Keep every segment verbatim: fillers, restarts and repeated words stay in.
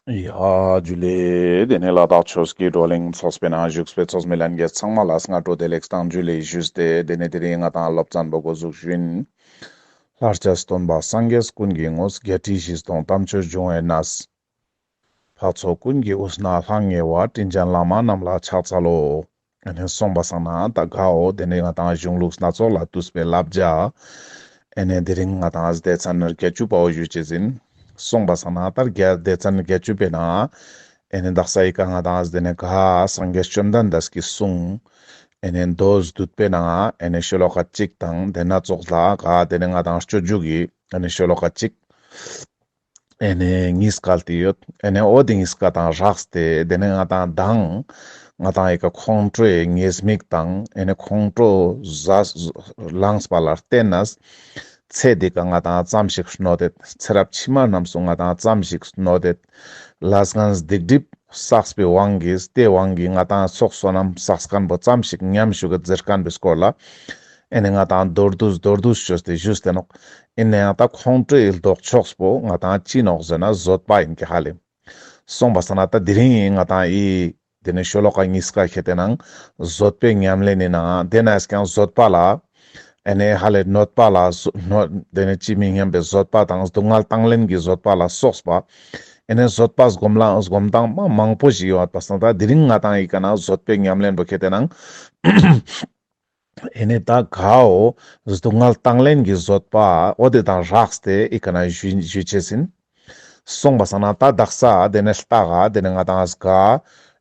ཡ་ཇུ་ལེ། དེ་ནས་ལ་དྭགས་ཆོས་ཀྱི་བགྲོ་གླེང་ཚོགས་པའི་ནང་བཞུགས་པའི་ཚོགས་མི་ལྷན་རྒྱས་ཚང་མ་ལ་སྔ་དྲོ་བདེ་ལེགས་དང་ཇུ་ལེ་ཞུས་ཏེ། དེ་ནས་དེ་རིང་ང་དང་སློབ་ཚན་པོ་འགོ་འཛུགས་ཞུ་ཡིན། ལྷར་བཅས་སྟོན་པ་སངས་རྒྱས་ཀུན་གྱི་དངོས། བརྒྱད་ཁྲི་བཞི་སྟོང་དམ་ཆོས་འབྱུང་བའི་གནས། འཕགས་ཚོགས་ཀུན་གྱི་དབུས་ན་ལྷང་ངེ་བ། དྲིན་ཅན་བླ་མ་རྣམས་ལ་ཕྱག་འཚལ་ལོ། ཨ་ནི་སོང་པ་སང་ན་ད་གའོ་དེ་ནས་ང་དང་གཞུང་ལུགས་སྣ་ཚོགས་ལས་བཏུས་པའི་བསླབ་བྱ། ཨ་ནི་དེ་རིང་ང་དང་སྡེ་ཚན་བརྒྱད་ཅུ་པའོ་ཞུ་ཅེས་ཡིན། སོང་པ་སང་ན་ད་བརྒྱད་སྡེ་ཚན་བརྒྱད་ཅུ་པའི་ནང་ཨ་ནི་དག་ས་ཡི་ག་ང་དང་དེ་ནས་ག་སངས་རྒྱས་བཅོམ་ལྡན་འདས་ཀྱི་གསུང་ཨ་ནི་མདོ་བསྡུས་པའི་ནང་ཨ་ནི་ཤོ་ལོ་ཀ་གཅིག་དང་དེ་སྣ་ཚོགས་ལ་ག་དེ་ནས་ང་དང་སྤྱོད་འཇུག་གི་ཨ་ནི་ཤོ་ལོ་ཀ་གཅིག་ཨེ་ནེ་གཉིས་ཀ་ལྟེ་ཡོད། ཨེ་ནེ་འོ་དེ་གཉིས་ཀ་དང་རགས་ཏེ་དེ་ནེ་ང་དང་མདང་ང་དང་ཨི་ཀ་ཁོང་ཁྲོའི་ཉེས་དམིགས་དང་ཨེ་ནེ་ཁོང་ཁྲོ་ཟ་ལངས་པ་ལ་བརྟེན་ནས་ཚེ་འདི་ཀ་ང་དང་ཙམ་ཞིག་གནོད་དེ། ཚེ་རབས་ཕྱི་མ་རྣམས་སུ་ང་དང་ཙམ་ཞིག་གནོད་དེ། ལས་ངན་སྡིག་སྒྲིབ་བསགས་པའི་དབང་གིས་དེ་དབང་གིས་ང་དང་ཚོགས་བསོད་ནམས་བསགས་མཁན་པོ་ཙམ་ཞིག་ཉམས་ཞུགས་ཀྱི་ཟེར་མཁན་པོའི་སྐོར་ལ། ཨེ་ནེ་ང་དང་མདོར་བསྡུས་མདོར་བསྡུས་ཅོས་ཏེ་ཞུས་ཏེ་ནོག། ཨེ་ནེ་ང་དང་ཁོང་ཁྲོའི་ལྡོག་ཕྱོགས་པོ་ང་དང་ཅི་ནོག་ཟེར་ན་བཟོད་པ་ཡིན་གྱི་ཧ་ལེ། སོང་པ་སང་ན་ད་དེ་རིང་ང་དང་ཨི་དེ་ནེ་ཤོ་ལོ་ཀ་གཉིས་ཀ་ཁེ་ཏེ་ནང་བཟོད་པའི་ཉམས་ལེན་ནི་ནང་དེ་ནས་ཀྱང་བཟོད་པ་ལ་ཨེ་ནེ་ཧ་ལེ་གནོད་པ་ལ་སོ་གནོད་དེ་ནེ་ཅི་མི་སྙམ་པའི་བཟོད་པ་དང་སྡུག་བསྔལ་དང་ལེན་གྱི་བཟོད་པ་ལ་སོགས་པ། ཨེ་ནེ་བཟོད་པ་སྒོམ་ལ་སྒོམ་སྟངས་མ་མང་པོ་ཞིག་ཡོད་པ་སང་ད་དེ་རིང་ང་དང་ཨི་ཀ་ན་བཟོད་པའི་ཉམས་ལེན་པོ་ཁེ་ཏེ་ནང་ཨེ་ནེ་ད་གའོ་སྡུག་བསྔལ་དང་ལེན་གྱི་བཟོད་པ་འོ་དེ་དང་རགས་ཏེ་ཨི་ཀ་ན་ཞུ་ཞུ་ཅེས་ཡིན། སོང་པ་སང་ན་ད་དག་ས་དེ་ནེ་ལྟ་ག་དེ་ནེ་ང་དང་ཨ་ཟུག་ག་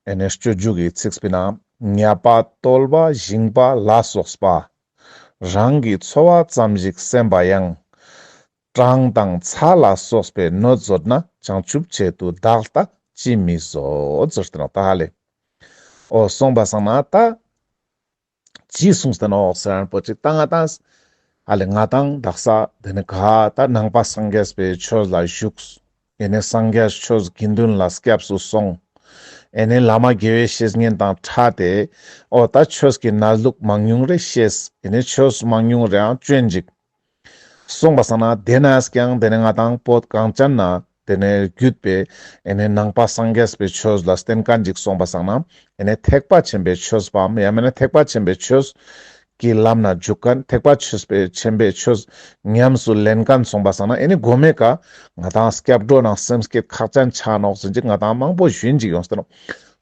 ཨེ་ནེ་སྤྱོད་འཇུག་གི་ཚིགས་པའི་ནང་ཉ་པ་གཏོལ་བ་ཞིང་པ་ལ་སོགས་པ། རང་གི་འཚོ་བ་ཙམ་ཞིག་སེམས་པ་ཡང་། གྲང་དང་ཚ་ལ་སོགས་པའི་གནོད་བཟོད་ན། བྱང་ཆུབ་ཆེད་དུ་བདག་ལྟ་ཅིས་མི་བཟོད། ཟེར་ཏེ་ནོག་ད་ཧ་ལེ། འོ་སོང་པ་སང་ན་ད་ཅི་གསུངས་ཏེ་ནོག་ཟེར་ན་པོ་ཅིག་ད་ང་དང་ཨ་ལེ་ང་དང་དག་ས་དེ་ནེ་ག་ད་ནང་པ་སངས་རྒྱས་པའི་ཆོས་ལ་ཞུགས། ཨེ་ནེ་སངས་རྒྱས་ཆོས་དགེ་འདུན་ལ་སྐྱབས་སུ་སོང་། ཨེ་ནེ་བླ་མ་དགེ་བའི་བཤེས་གཉེན་དང་ཕྲད་དེ་འོ་ད་ཆོས་ཀྱི་གནས་ལུགས་མང་ཉུང་རེ་ཤེས། ཨེ་ནེ་ཆོས་མང་ཉུང་རེའང་ཅོན་ཅིག། སོང་པ་སང་ན་དེ་ནས་ཀྱང་དེ་ནེ་ང་དང་བོད་གངས་ཅན་ན་དེ་ནེ་བརྒྱུད་པའི་ཨེ་ནེ་ནང་པ་སངས་རྒྱས་པའི་ཆོས་ལ་བརྟེན་མཁན་ཅིག་སོང་པ་སང་ན་ཨེ་ནེ་ཐེག་པ་ཆེན་པོའི་ཆོས་པའམ་ཡང་མེན་ན་ཐེག་པ་ཆེན་པོའི་ཆོས་ཀྱི་ལམ་ན་འཇུག་མཁན་ཐེག་པ་ཆོས་པའི་ཆེན་པོའི་ཆོས་ཉམས་སུ་ལེན་མཁན་སོང་པ་སང་ན་ཨེ་ནེ་གོ་མའི་ཀ་ང་དང་སྐྱབས་འགྲོ་ནང་སེམས་བསྐྱེད་ཁག་ཅན་ཆ་ནོག་ཟེར་ཅིག་ང་དང་མང་པོ་ཞུ་ཡིན་ཅིག་ཡོངས་ཏེ་ནོག།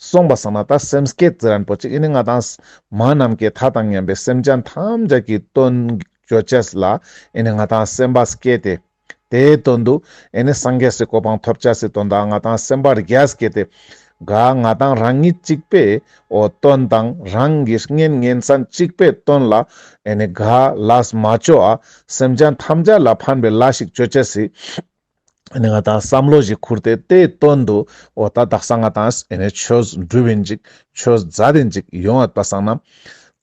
སོང་པ་སང་ན་ད་སེམས་བསྐྱེད་ཟེར་མཁན་པོ་ཅིག་ཨེ་ནེ་ང་དང་མ་ནམ་མཁའི་མཐའ་དང་མཉམ་པའི་སེམས་ཅན་ཐམས་ཅད་ཀྱི་དོན་ཅོ་ཅེས་ལ་ཨེ་ནེ་ང་དང་སེམས་པ་བསྐྱེད་དེ། དེའི་དོན་དུ་ཨེ་ནེ་སངས་རྒྱས་སི་གོ་འཕང་ཐོབ་ཅེས་སི་དོན་དག་ང་དང་སེམས་པ་རྒྱས་བསྐྱེད་དེ། ག་ང་དང་རང་ཉིད་གཅིག་པའི་འོ་དོན་དང་རང་གི་གཉེན་ཉེ་ཚན་གཅིག་པའི་དོན་ལ་ཨེ་ནེ་ག་ལས་མ་ཅོ་འ་སེམས་ཅན་ཐམས་ཅད་ལ་ཕན་པའི་ལས་ཤིག་ཅོ་ཅེས་སི་ཨེ་ནེ་ང་དང་བསམ་བློ་ཞིག་ཁུར་ཏེ་དེའི་དོན་དུ་འོ་ད་དག་ས་ང་དང་ཨེ་ནེ་ཆོས་སྒྲུབ་ཡིན་ཅིག་ཆོས་མཛད་ཡིན་ཅིག་ཡོང་ཡོད་པ་སང་ན།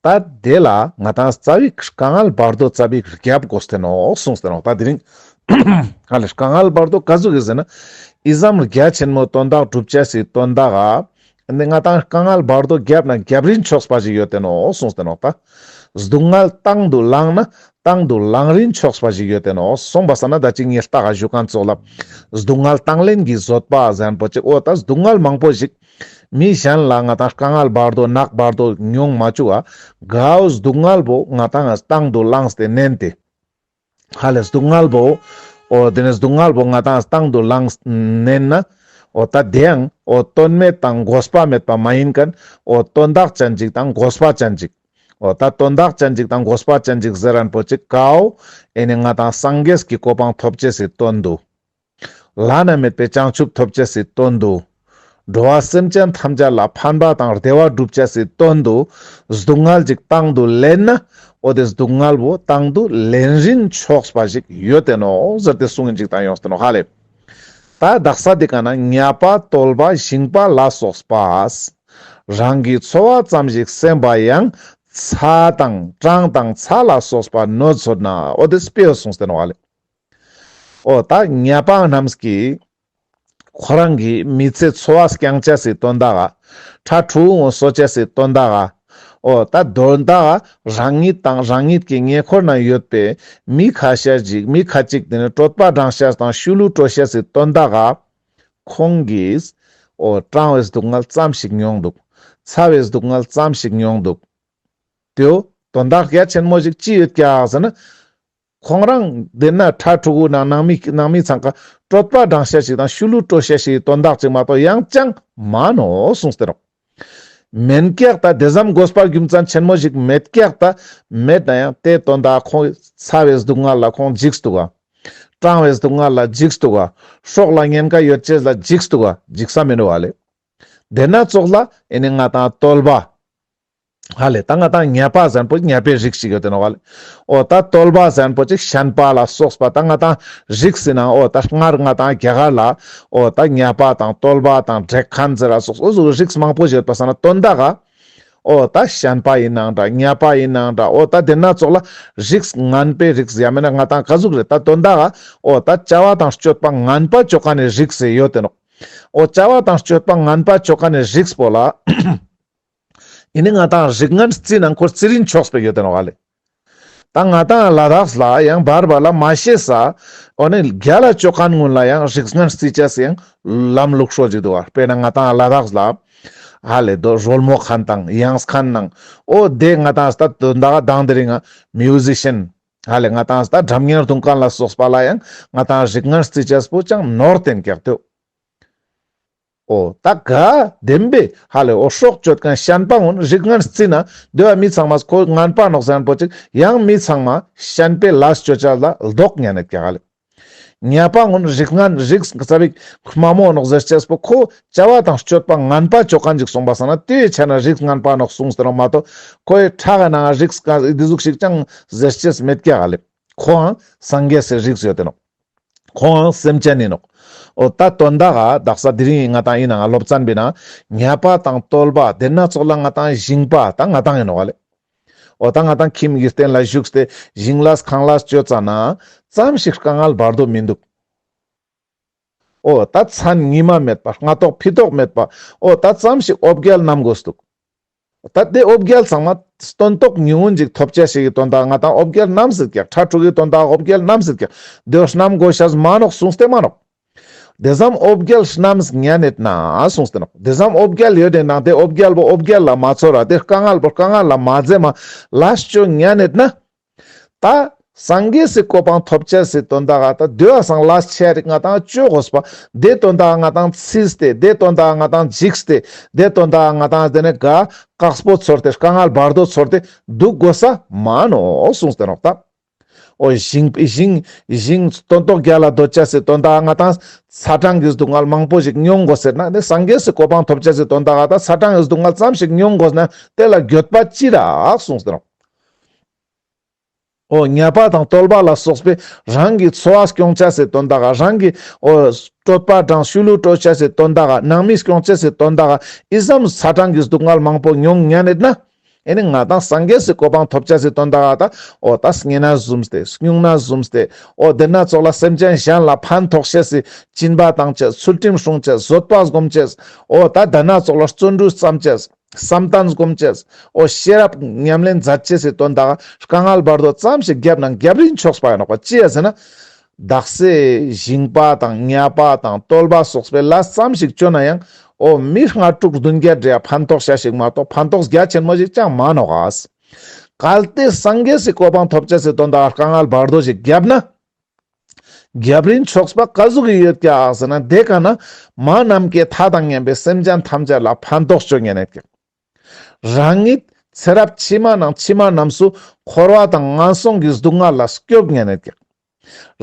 ད་དེ་ལ་ང་དང་རྩ་བའི་དཀའ་ངལ་བར་དོ་རྩ་བའི་རྒྱབ་དགོས་ཏེ་ནོག་གསུངས་ཏེ་ནོག། ད་དེ་རིང་ཧ་ལེ་དཀའ་ངལ་བར་དོ་ག་ཟུག་གི་ཟེར་ན་ཨི་ཙམ་རྒྱ་ཆེན་མོ་དོན་དག་སྒྲུབ་ཅེས་སི་དོན་དག་ག་ཨེ་ནེ་ང་དང་དཀའ་ངལ་བར་དོ་རྒྱབ་ན་རྒྱབ་རིན་ཆོག་པ་ཞིག་ཡོད་དེ་ནོག་གསུངས་ཏེ་ནོག། ད་སྡུག་བསྔལ་བཏང་དུ་བླངས་ན་བཏང་དུ་བླང་རིན་ཆོག་པ་ཞིག་ཡོད་དེ་ནོག། སོང་པ་སང་ན་ད་ཅི་ངས་ལྟ་ག་ཞུ་མཁན་ཙོགས་ལ་སྡུག་བསྔལ་དང་ལེན་གྱི་བཟོད་པ་ཟེར་མཁན་པོ་ཅིག་འོ་ད་སྡུག་བསྔལ་མང་པོ་ཞིག་མི་གཞན་ལ་ང་དང་དཀའ་ངལ་བར་དོ་ནག་བར་དོ་མྱོང་མ་བཅུག་ག་གའོ་སྡུག་བསྔལ་བོ་ང་དང་ང་བཏང་དུ་བླངས་ཏེ་ནན་ཏེ། ཧ་ལེ་སྡུག་བསྔལ་བོ། འོ་དེ་ནེ་སྡུག་བསྔལ་བོ་ང་དང་བཏང་དུ་བླངས་ནན་ན། འོ་ད་དེ་ཡང་འོ་དོན་མེད་དང་དགོས་པ་མེད་པ་མ་ཡིན་མཁན་འོ་དོན་དག་ཅན་ཅིག་དང་དགོས་པ་ཅན་ཅིག། འོ་ད་དོན་དག་ཅན་ཅིག་དང་དགོས་པ་ཅན་ཅིག་ཟེར་མཁན་པོ་ཅིག་གའོ། ཨེ་ནེ་ང་དང་སངས་རྒྱས་ཀྱི་གོ་འཕང་ཐོབ་ཅེས་སི་དོན་དུ། བླ་ན་མེད་པའི་བྱང་ཆུབ་ཐོབ་ཅེས་སི་དོན་དུ། འགྲོ་བ་སེམས་ཅན་ཐམས་ཅད་ལ་ཕན་པ་དང་བདེ་བ་སྒྲུབ་ཅེས་སི་དོན་དུ། སྡུག་བསྔལ་ཅིག་བཏང་དུ་ལེན་ན། འོ་དེ་སྡུག་བསྔལ་བོ་བཏང་དུ་ལེན་རིན་ཆོག་པ་ཞིག་ཡོད་དེ་ནོག་ཟེར་ཏེ་གསུངས་ཡིན་ཅིག་དང་ཡོངས་ཏེ་ནོག་ཧ་ལེ། ད་དག་ས་དེ་ཀ་ན་ཉ་པ་གཏོལ་བ་ཞིང་པ་ལ་སོགས་པ། རང་གི་འཚོ་བ་ཙམ་ཞིག་སེམས་པ་ཡང་། ཚ་དང་གྲང་དང་ཚ་ལ་སོགས་པ་གནོད་བཟོད་ན། འོ་དེ་དཔེ་གསུངས་ཏེ་ནོག་ཧ་ལེ། འོ་ད་ཉ་པ་རྣམས་ཀྱིས་ཁོ་རང་གི་མི་ཚེ་འཚོ་བ་སྐྱང་ཅེས་སི་དོན་དག་ག་ཁྲ་ཁྲུ་འོ་གསོ་ཅེས་སི་དོན་དག་ག་འོ་ད་དོན་དག་ག་རང་ཉིད་དང་རང་ཉིད་ཀྱི་ཉེ་འཁོར་ན་ཡོད་པའི་མི་ཁ་ཤས་ཅིག་མི་ཁ་ཅིག་དེ་ནེ་གྲོད་པ་འགྲངས་ཅེས་དང་ཤུལ་ལུས་སྤྲོ་ཅེས་སི་དོན་དག་ག་ཁོང་གིས་འོ་གྲང་བའི་སྡུག་བསྔལ་ཙམ་ཞིག་མྱོང་འདུག། ཚ་བའི་སྡུག་བསྔལ་ཙམ་ཞིག་མྱོང་འདུག། དེའོ་དོན་དག་རྒྱ་ཆེན་མོ་ཞིག་ཅི་ཡོད་ཀྱག་ཟེར་ན། ཁོང་རང་དེ་ན་ཁྲ་ཕྲུ་གུ་ནང་ནང་མི་ནང་མི་ཚང་ཀ་གྲོད་པ་འགྲང་ཤེས་ཤིག་དང་ཤུ་ལུ་སྤྲོ་ཤེས་ཤིག་དོན་དག་ཅིག་མ་གཏོགས་ཡང་ཅང་མ་ནོག་གསུངས་ཏེ་ནོག། མེན་ཀྱག་ད་དེ་ཙམ་དགོས་པ་རྒྱུ་མཚན་ཆེན་མོ་ཞིག་མེད་ཀྱག་ད། མེད་ན་ཡང་དེ་དོན་དག་ཁོང་ཚ་བའི་སྡུག་བསྔལ་ལ་ཁོང་འཇིགས་འདུག་ག། གྲང་བའི་སྡུག་བསྔལ་ལ་འཇིགས་འདུག་ག། སྲོག་ལ་ཉེན་ཁ་ཡོད་ཅེས་ལ་འཇིགས་འདུག་ག། འཇིགས་ས་མི་འདུག་ག་ལེ། དེ་ན་ཙོགས་ལ་ཨེ་ནི་ང་དང་གཏོལ་པ། ཧ་ལེ་ད་ང་དང་ཉ་པ་ཟེར་མཁན་པོ་ཉ་པའི་རིགས་ཤིག་ཡོད་དེ་ནོག་ལེ། འོ་ད་གཏོལ་པ་ཟེར་མཁན་པོ་ཅིག་ཤན་པ་ལ་སོགས་པ་ད་ང་དང་རིགས་ཟེར་ན་འོ་ད་སྔར་ང་དང་རྒྱ་གར་ལ་འོ་ད་ཉ་པ་དང་གཏོལ་པ་དང་བྲེག་མཁན་ཟེར་ལ་སོགས་འོ་ཟུག་རིགས་མང་པོ་ཞིག་ཡོད་པ་སང་ན་དོན་དག་ག་འོ་ད་ཤན་པ་ཡིན་ནང་འདྲ་ཉ་པ་ཡིན་ནང་འདྲ་འོ་ད་དེ་ན་ཙོགས་ལ་རིགས་ངན་པའི་རིགས་ཡ་མེད་ན་ང་དང་ག་ཟུག་རེད་ད་དོན་དག་ག་འོ་ད་བྱ་བ་དང་སྤྱོད་པ་ངན་པ་ཅོ་མཁན་ནི་རིགས་ཟེར་ཡོད་དེ་ནོག། འོ་བྱ་བ་དང་སྤྱོད་པ་ངན་པ་ཅོ་མཁན་ནི་རིགས་པོ་ལ། ཨེ་ནི་ང་དང་རིགས་ངན་རྩི་ན་ཁོ་རྩི་རིན་ཆོག་པའི་ཡོད་དེ་ནོག་ལེ། ད་ང་དང་ལ་དྭགས་ལ་ཡང་བར་བར་ལ་མ་ཤེས་ས། འོ་ནི་རྒྱལ་ལ་ཅོ་མཁན་ཀུན་ལ་ཡང་རིགས་ངན་རྩི་ཅེས་སི་ཡང་ལམ་ལུགས་སྲོལ་ཅིག་འདུག་ག། དཔེར་ན་ང་དང་ལ་དྭགས་ལ་ཧ་ལེ་དོ་རོལ་མོ་མཁན་དང་དབྱངས་མཁན་ནང་འོ་དེ་ང་དང་ད་དོན་དག་ག་དང་དེ་རིང་ང་མིའུ་ཟི་ཤན་ཧ་ལེ་ང་དང་ད་སྒྲ་སྙན་རྡུང་མཁན་ལ་སོགས་པ་ལ་ཡང་ང་དང་རིགས་ངན་རྩི་ཅེས་པོ་ཅང་ནོར་ཏེན་ཀྱག་དེ། འོ་ད་ག་བདེན་པའི་ཧ་ལེ་འོ་སྲོག་གཅོད་མཁན་ཤན་པ་ཀུན་རིགས་ངན་རྩི་ན་དེ་བ་མི་ཚང་མ་ཁོ་ངན་པ་ནོག་ཟེར་མཁན་པོ་ཅིག་ཡང་མི་ཚང་མ་ཤན་པའི་ལས་ཅོ་ཅེས་ལ་ལྡོག་ཉན་ནེད་ཀྱག་ཧ་ལེ། ཉ་པ་ཀུན་རིགས་ངན་རིགས་ཙ་པིག་དམའ་མོ་ནོག་ཟེར་ཅེས་པོ་ཁོ་བྱ་བ་དང་སྤྱོད་པ་ངན་པ་ཅོ་མཁན་ཅིག་སོང་པ་སང་ན་དེའི་ཆ་ན་རིགས་ངན་པ་ནོག་གསུངས་ཏེ་ནོག་མ་གཏོགས་ཁོའི་ཕྲག་ག་ནང་རིགས་ག་འདི་ཟུག་ཞིག་ཅང་ཟེར་ཅེས་མེད་ཀྱག་ཧ་ལེ། ཁོའང་སངས་རྒྱས་སི་རིགས་ཡོད་དེ་ནོག། ཁོང་སེམས་ཅན་ཡིན་ནོག། འོ་ད་དོན་དག་ག་དག་ས་དེ་རིང་ང་དང་ཡིན་ན་ང་སློབ་ཚན་པའི་ནང་ཉ་པ་དང་གཏོལ་པ་དེ་ན་ཙོགས་ལ་ང་དང་ཞིང་པ་ད་ང་དང་ཡིན་ནོག་ལེ། འོ་ད་ང་དང་ཁྱིམ་གྱི་སྟེང་ལ་བཞུགས་ཏེ་ཞིང་ལས་ཁང་ལས་ཅོ་ཙ་ན་ཙམ་ཞིག་དཀའ་ངལ་བར་དོ་མི་འདུག། འོ་ད་མཚན་ཉི་མ་མེད་པ་སྔ་ཐོག་ཕི་ཐོག་མེད་པ་འོ་ད་ཙམ་ཞིག་འོ་བརྒྱལ་རྣམ་དགོས་འདུག། ད་དེ་འོ་བརྒྱལ་ཚང་མ་སྟོན་ཐོག་ཉུང་ངུན་ཅིག་ཐོབ་ཅེས་ཞིག་གི་དོན་དག་ང་དང་འོ་བརྒྱལ་རྣམ་སྲིད་ཀྱག། ཁྲ་ཕྲུ་གུའི་དོན་དག་འོ་བརྒྱལ་རྣམ་སྲིད་ཀྱག། དེ་བོ་རྣམ་དགོས་ཤེས་མ་ནོག་གསུངས་ཏེ་མ་ནོག། དེ་ཙམ་འོ་བརྒྱལ་རྣམ་ཉན་ནེད་ན་གསུངས་ཏེ་ནོག། དེ་ཙམ་འོ་བརྒྱལ་ཡོད་དེ་ན་དེ་འོ་བརྒྱལ་བོ་འོ་བརྒྱལ་ལ་མ་ཚོར་ར་དེ་དཀའ་ངལ་བོ་དཀའ་ངལ་ལ་མ་ཟེར་མ་ལས་ཅོ་ཉན་ནེད་ན། ད་སངས་རྒྱས་སི་གོ་འཕང་ཐོབ་ཅེས་སི་དོན་དག་ག་ད་དེ་བ་སང་ལས་ཆེ་རིགས་ང་དང་ཅོ་དགོས་པ། དེ་དོན་དག་ག་ང་དང་ཚིས་ཏེ་དེ་དོན་དག་ག་ང་དང་འཇིགས་ཏེ་དེ་དོན་དག་ག་ང་དང་དེ་ནེ་ག་དཀགས་པོ་ཚོར་ཏེ་དཀའ་ངལ་བར་དོ་ཚོར་ཏེ་འདུག་དགོས་ས་མ་ནོག་གསུངས་ཏེ་ནོག་ད། འོ་ཞིང་ཞིང་ཞིང་སྟོན་ཐོག་རྒྱལ་ལ་སྡོད་ཅེས་སི་དོན་དག་ག་ང་དང་ཚ་གྲང་གི་སྡུག་བསྔལ་མང་པོ་ཞིག་མྱོང་དགོས་ཟེར་ན་དེ་སངས་རྒྱས་སི་གོ་འཕང་ཐོབ་ཅེས་སི་དོན་དག་ག་ད་ཚ་གྲང་གི་སྡུག་བསྔལ་ཙམ་ཞིག་མྱོང་དགོས་ན་དེ་ལ་འགྱོད་པ་ཅི་རག་གསུངས་ཏེ་ནོག། འོ་ཉ་པ་དང་གཏོལ་པ་ལ་སོགས་པའི་རང་གི་འཚོ་བ་སྐྱོང་ཅེས་སི་དོན་དག་ག་རང་གི་འོ་གྲོད་པ་འགྲང་ཤུ་ལུ་སྤྲོ་ཅེས་སི་དོན་དག་ག་ནང་མི་སྐྱོང་ཅེས་སི་དོན་དག་ག་ཨི་ཙམ་ཚ་གྲང་གི་སྡུག་བསྔལ་མང་པོ་མྱོང་ཉན་ནེད་ན། ཨེ་ནི་ང་དང་སངས་རྒྱས་སི་གོ་འཕང་ཐོབ་ཅེས་སི་དོན་དག་ག་ད་འོ་ད་བསྙེན་གནས་བཟུམ་སྟེ་སྨྱུང་གནས་བཟུམ་སྟེ་འོ་དེ་ན་ཙོགས་ལ་སེམས་ཅན་གཞན་ལ་ཕན་ཐོགས་ཤེས་སི་སྦྱིན་པ་བཏང་ཅེས་ཚུལ་ཁྲིམས་སྲུང་ཅེས་བཟོད་པ་སྒོམ་ཅེས་འོ་ད་དེ་ན་ཙོགས་ལ་བརྩོན་འགྲུས་བརྩམ་ཅེས། བསམ་གཏན་སྒོམ་ཅེས། འོ་ཤེས་རབ་ཉམས་ལེན་མཛད་ཅེས་སི་དོན་དག་དཀའ་ངལ་བར་དོ་ཙམ་ཞིག་བརྒྱབ་ན་རྒྱབ་རིན་ཆོག་པ་ཡིན་ནོག་པ་ཅི་ཡ་ཟེར་ན། དག་སེ་ཞིང་པ་དང་ཉ་པ་དང་གཏོལ་པ་སོགས་པའི་ལས་ཙམ་ཞིག་ཅོ་ན་ཡང་འོ་མི་ལྔ་དྲུག་བདུན་བརྒྱད་རེ་ཡ་ཕན་ཐོགས་ཤ་ཞིག་མ་གཏོགས་ཕན་ཐོགས་རྒྱ་ཆེན་མོ་ཞིག་ཅང་མ་ནོག་ག། གལ་ཏེ་སངས་རྒྱས་སི་གོ་འཕང་ཐོབ་ཅེས་སི་དོན་དག་དཀའ་ངལ་བར་དོ་ཞིག་བརྒྱབ་ན། རྒྱབ་རིན་ཆོག་པ་ག་ཟུག་གི་ཡོད་ཀྱག་ཟེར་ན་དེ་ཀ་ན་མ་ནམ་མཁའི་མཐའ་དང་མཉམ་པའི་སེམས་ཅན་ཐམས་ཅད་ལ་ཕན་ཐོགས་ཅོ་ཉན་ནེད་ཀྱག། རང་ཉིད་ཚེ་རབས་ཕྱི་མ་ནང་ཕྱི་མ་རྣམས་སུ་འཁོར་བ་དང་ངན་སོང་གི་སྡུག་བསྔལ་ལ་སྐྱོབ་ཉན་ནེད་ཀྱག།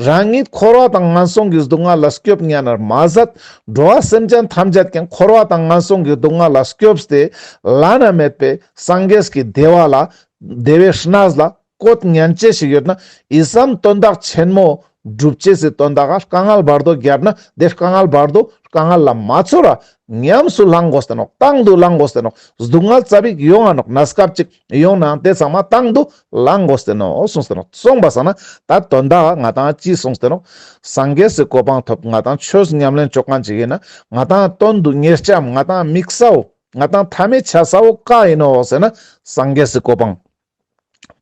རང་ཉིད་འཁོར་བ་དང་ངན་སོང་གི་སྡུག་བསྔལ་ལ་སྐྱོབ་ཉན་ནར་མ་ཟད་འགྲོ་བ་སེམས་ཅན་ཐམས་ཅད་ཀྱང་འཁོར་བ་དང་ངན་སོང་གི་སྡུག་བསྔལ་ལ་སྐྱོབ་སྟེ་བླ་ན་མེད་པའི་སངས་རྒྱས་ཀྱི་བདེ་བ་ལ་བདེ་བའི་གནས་ལ་བཀོད་ཉན་ཅེས་ཞིག་ཡོད་ན་ཨི་ཙམ་དོན་དག་ཆེན་མོ་སྒྲུབ་ཅེས་སི་དོན་དག་ག་དཀའ་ངལ་བར་དོ་བརྒྱབ་ན་དེ་དཀའ་ངལ་བར་དོ་དཀའ་ངལ་ལ་མ་ཚོར་ར་ཉམས་སུ་བླང་དགོས་ཏེ་ནོག། དང་དུ་བླང་དགོས་ཏེ་ནོག། སྡུག་བསྔལ་ཙ་པིག་ཡོང་ང་ནོག། གནས་སྐབས་ཅིག་ཡོང་ནའང་དེ་ཚང་མ་དང་དུ་བླང་དགོས་ཏེ་ནོག་གསུངས་ཏེ་ནོག། སོང་པ་སང་ན་ད་དོན་དག་ག་ང་དང་ཅི་གསུངས་ཏེ་ནོག། སངས་རྒྱས་སི་གོ་འཕང་ཐོབ་ང་དང་ཆོས་ཉམས་ལེན་ཅོ་མཁན་ཅིག་ཡིན་ན་ང་དང་དོན་དུ་གཉེར་ཅེས་ང་དང་དམིགས་ས་བོ་ང་དང་མཐའ་མའི་ཆ་ས་བོ་ཀ་ཡིན་ནོག་ཟེར་ན་སངས་རྒྱས་སི་གོ་འཕང་།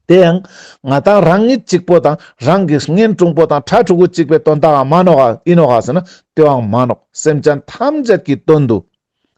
དེ་ཡང་ང་ཏང་རང་ཉིད་གཅིག་པོ་དང་རང་གི་གཉེན་དྲུང་པོ་དང་ཕྲུ་གུ་གཅིག་པའི་དོན་དག་མ་ནོག་ཨིན་ནོག་ཟེར་ན་དེའང་མ་ནོག་སེམས་ཅན་ཐམས་ཅད་ཀྱི་དོན་དུ།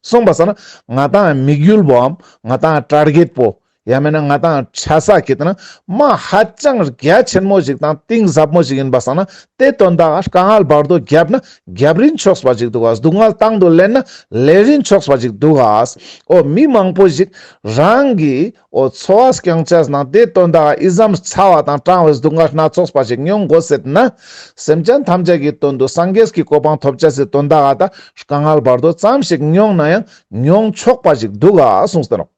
སོང་པ་སང་ན་ང་ཏང་དམིགས་ཡུལ་བོའམ་ང་ཏང་ཊར་གེཊ་པོ་ཡང་མེད་ན་ང་ཏང་ཆ་ས་ཁེ་ཏེ་ན་མ་ཧ་ཅང་རྒྱ་ཆེན་མོ་ཞིག་དང་གཏིང་ཟབ་མོ་ཞིག་ཡིན་པ་སང་ན་དེ་དོན་དག་དཀའ་ངལ་བར་དོ་རྒྱབ་ན་རྒྱབ་རིན་ཆོག་པ་ཞིག་འདུག་ག། སྡུག་བསྔལ་དང་དུ་ལེན་ན་ལེན་རིན་ཆོག་པ་ཞིག་འདུག་ག། འོ་མི་མང་པོ་ཞིག་རང་གི་འོ་འཚོ་བ་སྐྱང་ཆས་ནང་དེ་དོན་དག་ཨི་ཙམ་ཚ་བ་དང་གྲང་བའི་སྡུག་བསྔལ་སྣ་ཚོགས་པ་ཞིག་མྱོང་དགོས་ཟེར་ན། སེམས་ཅན་ཐམས་ཅད་ཀྱི་དོན་དུ་སངས་རྒྱས་ཀྱི་གོ་འཕང་ཐོབ་ཆས་སི་དོན་དག་ཨ་ད་དཀའ་ངལ་བར་དོ་ཙམ་ཞིག་མྱོང་ན་ཡང་མྱོང་ཆོག་པ་ཞིག་འདུག་ག་གསུངས་ཏེ་ནོག་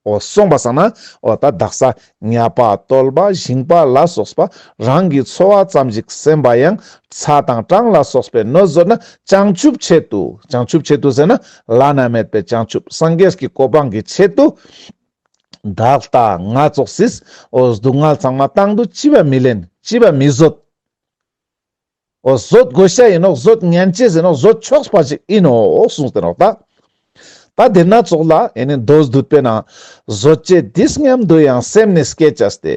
འོ་སོང་པ་སང་ན་འོ་ད་དག་ས་ཉ་པ་གཏོལ་པ་ཞིང་པ་ལ་སོགས་པ་རང་གི་འཚོ་བ་ཙམ་ཞིག་སེམས་པ་ཡང་ཚ་དང་གྲང་ལ་སོགས་པའི་གནོད་བཟོད་ན་བྱང་ཆུབ་ཆེད་དུ། བྱང་ཆུབ་ཆེད་དུ་ཟེར་ན་བླ་ན་མེད་པའི་བྱང་ཆུབ་སངས་རྒྱས་ཀྱི་གོ་འཕང་གི་ཆེད་དུ། བདག་ལྟ་ང་ཙོགས་སིས་འོ་སྡུག་བསྔལ་ཚང་མ་དང་དུ་ཅི་བ་མི་ལེན་ཅི་བ་མི་བཟོད། འོ་བཟོད་དགོས་ཤ་ཡིན་ནོག་བཟོད་ཉན་ཅེས་ཡིན་ནོག་བཟོད་ཆོག་པ་ཞིག་ཡིན་ནོག་གསུངས་ཏེ་ནོག་ད། ད་དེ་ན་ཙོགས་ལ་ཨེ་ནི་མདོ་སྡུད་པའི་ནང་བཟོད་བྱེད་འདི་སྙམ་དུ་ཡང་སེམས་ནི་བསྐྱེད་བྱས་ཏེ།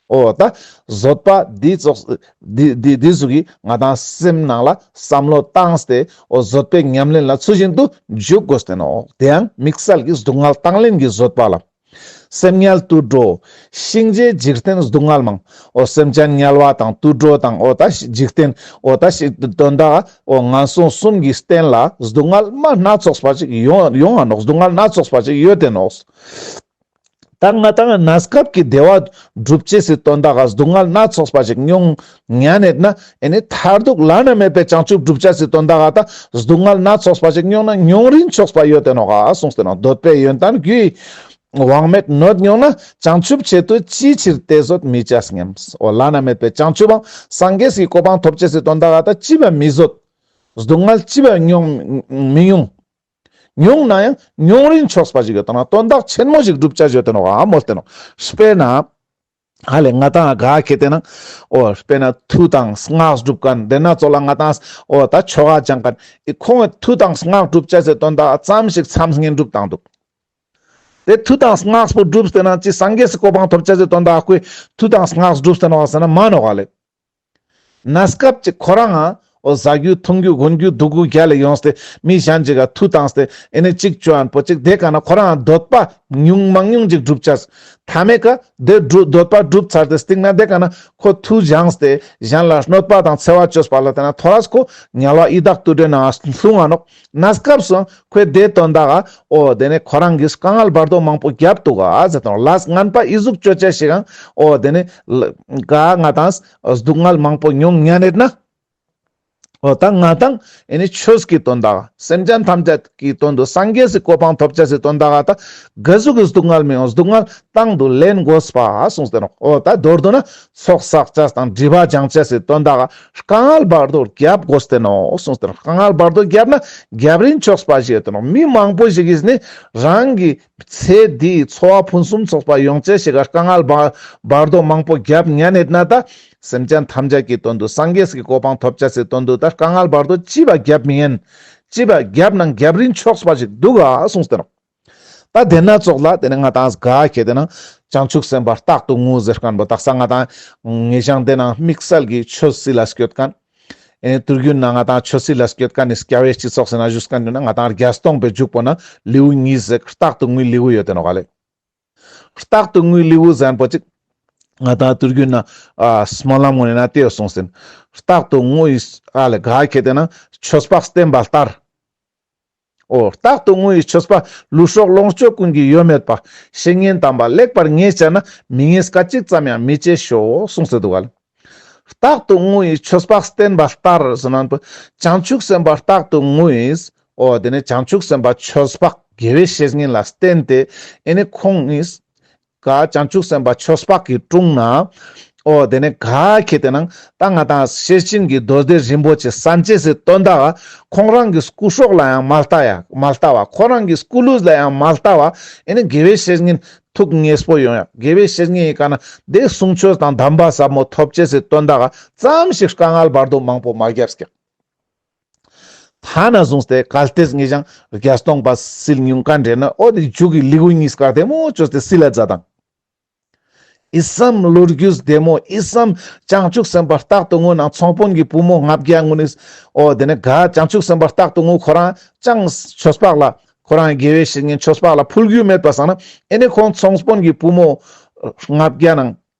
འོ་ད་བཟོད་པ་འདི་ཙོགས་འདི་འདི་འདི་ཟུག་གི་ང་ཏང་སེམས་ནང་ལ་བསམ་བློ་བཏང་སྟེ་འོ་བཟོད་པའི་ཉམས་ལེན་ལ་ཚུལ་བཞིན་དུ་འཇུག་དགོས་ཏེ་ནོག་དེ་ཡང་དམིགས་བསལ་གྱི་སྡུག་བསྔལ་དང་ལེན་གྱི་བཟོད་པ་ལ། སེམས་ངལ་དུད་འགྲོ། གཤིན་རྗེའི་འཇིག་རྟེན་སྡུག་བསྔལ་མང་། འོ་སེམས་ཅན་དམྱལ་བ་དང་དུད་འགྲོ་དང་འོ་ད་འཇིག་རྟེན་འོ་ད་དོན་དག་འོ་ངན་སོང་གསུམ་གྱི་རྟེན་ལ་སྡུག་བསྔལ་མ་སྣ་ཚོགས་པ་ཅིག་ཡོང་ཡོང་ང་ནོག་སྡུག་བསྔལ་སྣ་ཚོགས་པ་ཅིག་ཡོད་དེ་ནོག་ད་ང་ཏང་གནས་སྐབས་ཀྱི་བདེ་བ་སྒྲུབ་ཅེས་སི་དོན་དག་ག་སྡུག་བསྔལ་སྣ་ཚོགས་པ་ཅིག་མྱོང་ཉན་ནེད་ན་ཨེ་ནི་མཐར་ཐུག་བླ་ན་མེད་པའི་བྱང་ཆུབ་སྒྲུབ་ཅེས་སི་དོན་དག་ག་ད་སྡུག་བསྔལ་སྣ་ཚོགས་པ་ཅིག་མྱོང་ན་མྱོང་རིན་ཆོག་པ་ཡོད་དེ་ནོག་ག་གསུངས་ཏེ་ནོག་འདོད་པའི་ཡོན་ཏན་རྒྱུའི་དབང་མེད་གནོད་མྱོང་ན་བྱང་ཆུབ་ཆེད་དུ་ཅིའི་ཕྱིར་དེ་བཟོད་མི་བྱ་སྙམ། འོ་བླ་ན་མེད་པའི་བྱང་ཆུབ་བམ་སངས་རྒྱས་སི་གོ་འཕང་ཐོབ་ཅེས་སི་དོན་དག་ག་ད་ཅི་བ་མི་བཟོད། སྡུག་བསྔལ་ཅི་བ་མྱོང་མི་མྱོང་། མྱོང་ན་ཡང་མྱོང་རིན་ཆོག་པ་ཞིག་ཡོད་དེ་ནོག་དོན་དག་ཆེན་མོ་ཞིག་སྒྲུབ་ཅེས་ཡོད་དེ་ནོག་ག་མོལ་ཏེ་ནོག་དཔེར་ན། ཧ་ལེ་ང་ཏང་ག་ཁེ་ཏེ་ན། འོ་དཔེར་ན་མཐུ་དང་སྔགས་སྒྲུབ་མཁན་དེ་ན་ཙོགས་ལ་ང་ཏང་འོ་ད་ཆོ་ག་སྦྱང་མཁན་ཨི་ཁོང་གི་མཐུ་དང་སྔགས་སྒྲུབ་ཅེས་སི་དོན་དག་ཙམ་ཞིག་མཚམས་བསྙེན་སྒྲུབ་བཏང་འདུག་དེ་མཐུ་དང་སྔགས་པོ་སྒྲུབ་སྟེ་ན་ཅི་སངས་རྒྱས་སི་གོ་འཕང་ཐོབ་ཅེས་སི་དོན་དག་ཁོས་མཐུ་དང་སྔགས་སྒྲུབ་སྟེ་ནོག་ཟེར་ན་མ་ནོག་ཧ་ལེ། གནས་སྐབས་ཅིག་ཁོ་རང་ང་འོ་ཟ་རྒྱུ་འཐུང་རྒྱུ་གོན་རྒྱུ་འདུག་རྒྱུ་རྒྱལ་ལ་ཡོངས་ཏེ་མི་གཞན་ཅིག་ག་མཐུ་བཏང་སྟེ་ཨེ་ནི་ཅིག་བཅོ་ཨན་པོ་ཅིག་དེ་ཀ་ན་ཁོ་རང་འདོད་པ་ཉུང་མང་ཉུང་ཅིག་སྒྲུབ་ཅེས། མཐའ་མའི་ཀ་དེ་སྒྲུབ་འདོད་པ་སྒྲུབ་ཚར་ཏེ་སྟིང་ན་དེ་ཀ་ན་ཁོ་མཐུ་སྦྱངས་ཏེ་གཞན་ལ་གནོད་པ་དང་འཚེ་བ་བཅོས་པ་ལ་དེ་ན་ཐོ་རས་ཁོ་དམྱལ་བ་ཡི་དྭགས་དུད་འགྲོའི་ནང་ལྷུང་ང་ནོག་གནས་སྐབས་སུ་ཁོས་དེ་དོན་དག་ག་འོ་དེ་ནི་ཁོ་རང་གིས་དཀའ་ངལ་བར་དོ་མང་པོ་བརྒྱབ་འདུག་ག་ཟེར་དང་ལས་ངན་པ་ཨི་ཟུག་བཅོ་ཅེས་ཤིག་གང་འོ་དེ་ནི་ག་ང་ཏང་སྡུག་བསྔལ་མང་པོ་མྱོང་ཉན་ནེད་ན། འོ་ད་ང་ཏང་ཨེ་ནི་ཆོས་ཀྱི་དོན་དག་སེམས་ཅན་ཐམས་ཅད་ཀྱི་དོན་དུ་སངས་རྒྱས་སི་གོ་འཕང་ཐོབ་ཅེས་སི་དོན་དག་ག་ད་ག་ཟུག་གི་སྡུག་བསྔལ་མི་ཡོང་སྡུག་བསྔལ་དང་དུ་ལེན་དགོས་པ་གསུངས་ཏེ་ནོག་འོ་ད་མདོར་བསྡུ་ན་ཚོགས་བསགས་ཅེས་དང་སྒྲིབ་པ་སྦྱང་ཅེས་སི་དོན་དག་ག་དཀའ་ངལ་བར་དོ་བརྒྱབ་དགོས་ཏེ་ནོག་གསུངས་ཏེ་ནོག་དཀའ་ངལ་བར་དོ་བརྒྱབ་ན་རྒྱབ་རིན་ཆོག་པ་ཞིག་ཡོད་དེ་ནོག་མི་མང་པོ་ཞིག་གིས་ནི་རང་གི་ཚེ་འདིའི་འཚོ་བ་ཕུན་སུམ་ཚོགས་པ་ཡོང་ཅེས་ཤིག་ག་དཀའ་ངལ་བ་བར་དོ་མང་པོ་བརྒྱབ་ཉན་ནེད་ན་ད་སེམས་ཅན་ཐམས་ཅད་ཀྱི་དོན་དུ་སངས་རྒྱས་ཀྱི་གོ་འཕང་ཐོབ་ཅེས་སི་དོན་དུ་ད་དཀའ་ངལ་བར་དོ་ཅི་བ་བརྒྱབ་མི་ཉན། ཅི་བ་བརྒྱབ་ན་རྒྱབ་རིན་ཆོག་པ་ཞིག་འདུག་ག་གསུངས་ཏེ་ནོག་ད་དེ་ན་ཙོགས་ལ་དེ་ནི་ང་ཏང་ག་ཁེ་ཏེ་ན་བྱང་ཆུབ་སེམས་དཔའ་རྟག་ཏུ་ངུ་ཟེར་མཁན་པོ་དག་ས་ང་ཏང་ངེ་ཞང་དེ་ན་དམིགས་བསལ་གྱི་ཆོས་སྲིད་ལ་སྐྱོད་མཁན། ཨེ་ནི་དུས་རྒྱུན་ན་ང་ཏང་ཆོས་སྲིད་ལ་སྐྱོད་མཁན་ནི་སྐྱ་བོའི་སྤྱི་ཚོགས་སི་ན་བཞུགས་མཁན་ཡོད་ན་ང་ཏང་རྒྱ་སྟོང་པའི་འཇུག་པོ་ན་ལེའུ་གཉིས་ཟེར་རྟག་ཏུ་ངུའི་ལེའུ་ཡོད་དེ་ནོག་ག་ལེ། རྟག་ཏུ་ངུའི་ལེའུ་ཟེར་མཁན་པོ་ཅིག་ང་ཏང་དུས་རྒྱུན་ན་ཨ་སྨོན་ལམ་ངོ་ནས་ན་དེ་ཡོད་གསུངས་ཟིན། རྟག་ཏུ་ངུ་ཡི་ཨ་ལེ་ག་ཁེ་ཏེ་ན་ཆོས་འཕགས་བསྟན་པ་ལྟར། འོ་རྟག་ཏུ་ངུ་ཡི་ཆོས་འཕགས་ལུས་སྲོག་ལོངས་སྤྱོད་ཀུན་གྱི་ཡོད་མེད་པ། བཤེས་གཉེན་དམ་པ་ལེགས་པར་ངེས་བྱས་ན། མི་ངེས་སྐད་ཅིག་ཙམ་ཡང་མི་བྱེད་ཤོག་གསུངས་ཏེ་འདུག་ག་ལེ། རྟག་ཏུ་ངུ་ཡི་ཆོས་འཕགས་བསྟན་པ་ལྟར་ཟེར་ན་བྱང་ཆུབ་སེམས་དཔའ་རྟག་ཏུ་ངུ་ཡིས། འོ་དེ་ནི་བྱང་ཆུབ་སེམས་དཔའ་ཆོས་འཕགས་དགེ་བའི་བཤེས་གཉེན་ལ་བསྟེན་ཏེ་ཨེ་ནི་ཁོང་ངིས་ག་བྱང་ཆུབ་སེམས་དཔའ་ཆོས་འཕགས་ཀྱི་དྲུང་ན། འོ་དེ་ནི་ག་ཁེ་ཏེ་ན་ད་ང་ཏང་ཤེར་ཕྱིན་གྱི་མདོ་སྡེ་རིན་པོ་ཆེ་གསན་ཅེས་སི་དོན་དག་ག་ཁོང་རང་གི་སྐུ་སྲོག་ལ་ཡང་མ་ལྟ་ཡ་མ་ལྟ་བ་ཁོང་རང་གི་སྐུ་ལུས་ལ་ཡང་མ་ལྟ་བ་ཨེ་ནི་དགེ་བའི་བཤེས་གཉེན་ཐུགས་མཉེས་པོ་ཡོང་ཡ་དགེ་བའི་བཤེས་གཉེན་ཡི་ཀ་ན་དེ་གསུང་ཆོས་དང་གདམས་པ་ཟབ་མོ་ཐོབ་ཅེས་སི་དོན་དག་ག་ཙམ་ཞིག་དཀའ་ངལ་བར་དོ་མང་པོ་མ་བརྒྱབ་ཀྱག་ཐ་ན་བཟུང་སྟེ་གལ་ཏེ་ངེ་ཞང་རྒྱ་སྟོང་པ་སིལ་ཉུང་མཁན་རེད་ན་འོ་དེ་མཇུག་གི་ལེའུ་གཉིས་ཀ་བདེ་མོ་བཅོས་ཏེ་སིལ་ལ་མཛད་དང་ ཨི་སམ་ལོ་རྒྱུས་བདེ་མོ། ཨི་སམ་བྱང་ཆུབ་སེམས་དཔའ་རྟག་ཏུ་ངུ་ནང་ཚོང་དཔོན་གྱི་བུ་མོ་ལྔ་བརྒྱ་ངུ་ནིས། འོ་དེ་ནས་ག་བྱང་ཆུབ་སེམས་དཔའ་རྟག་ཏུ་ངུ་ཁོ་རང་ཅང་ཆོས་འཕགས་ལ་ཁོ་རང་དགེ་བའི་བཤེས་གཉེན་ཆོས་འཕགས་ལ་ཕུལ་རྒྱུ་མེད་པ་སང་ན། ཨེ་ནི་ཁོང་ཚོང་དཔོན་གྱི་བུ་མོ་ལྔ་བརྒྱ་ནང་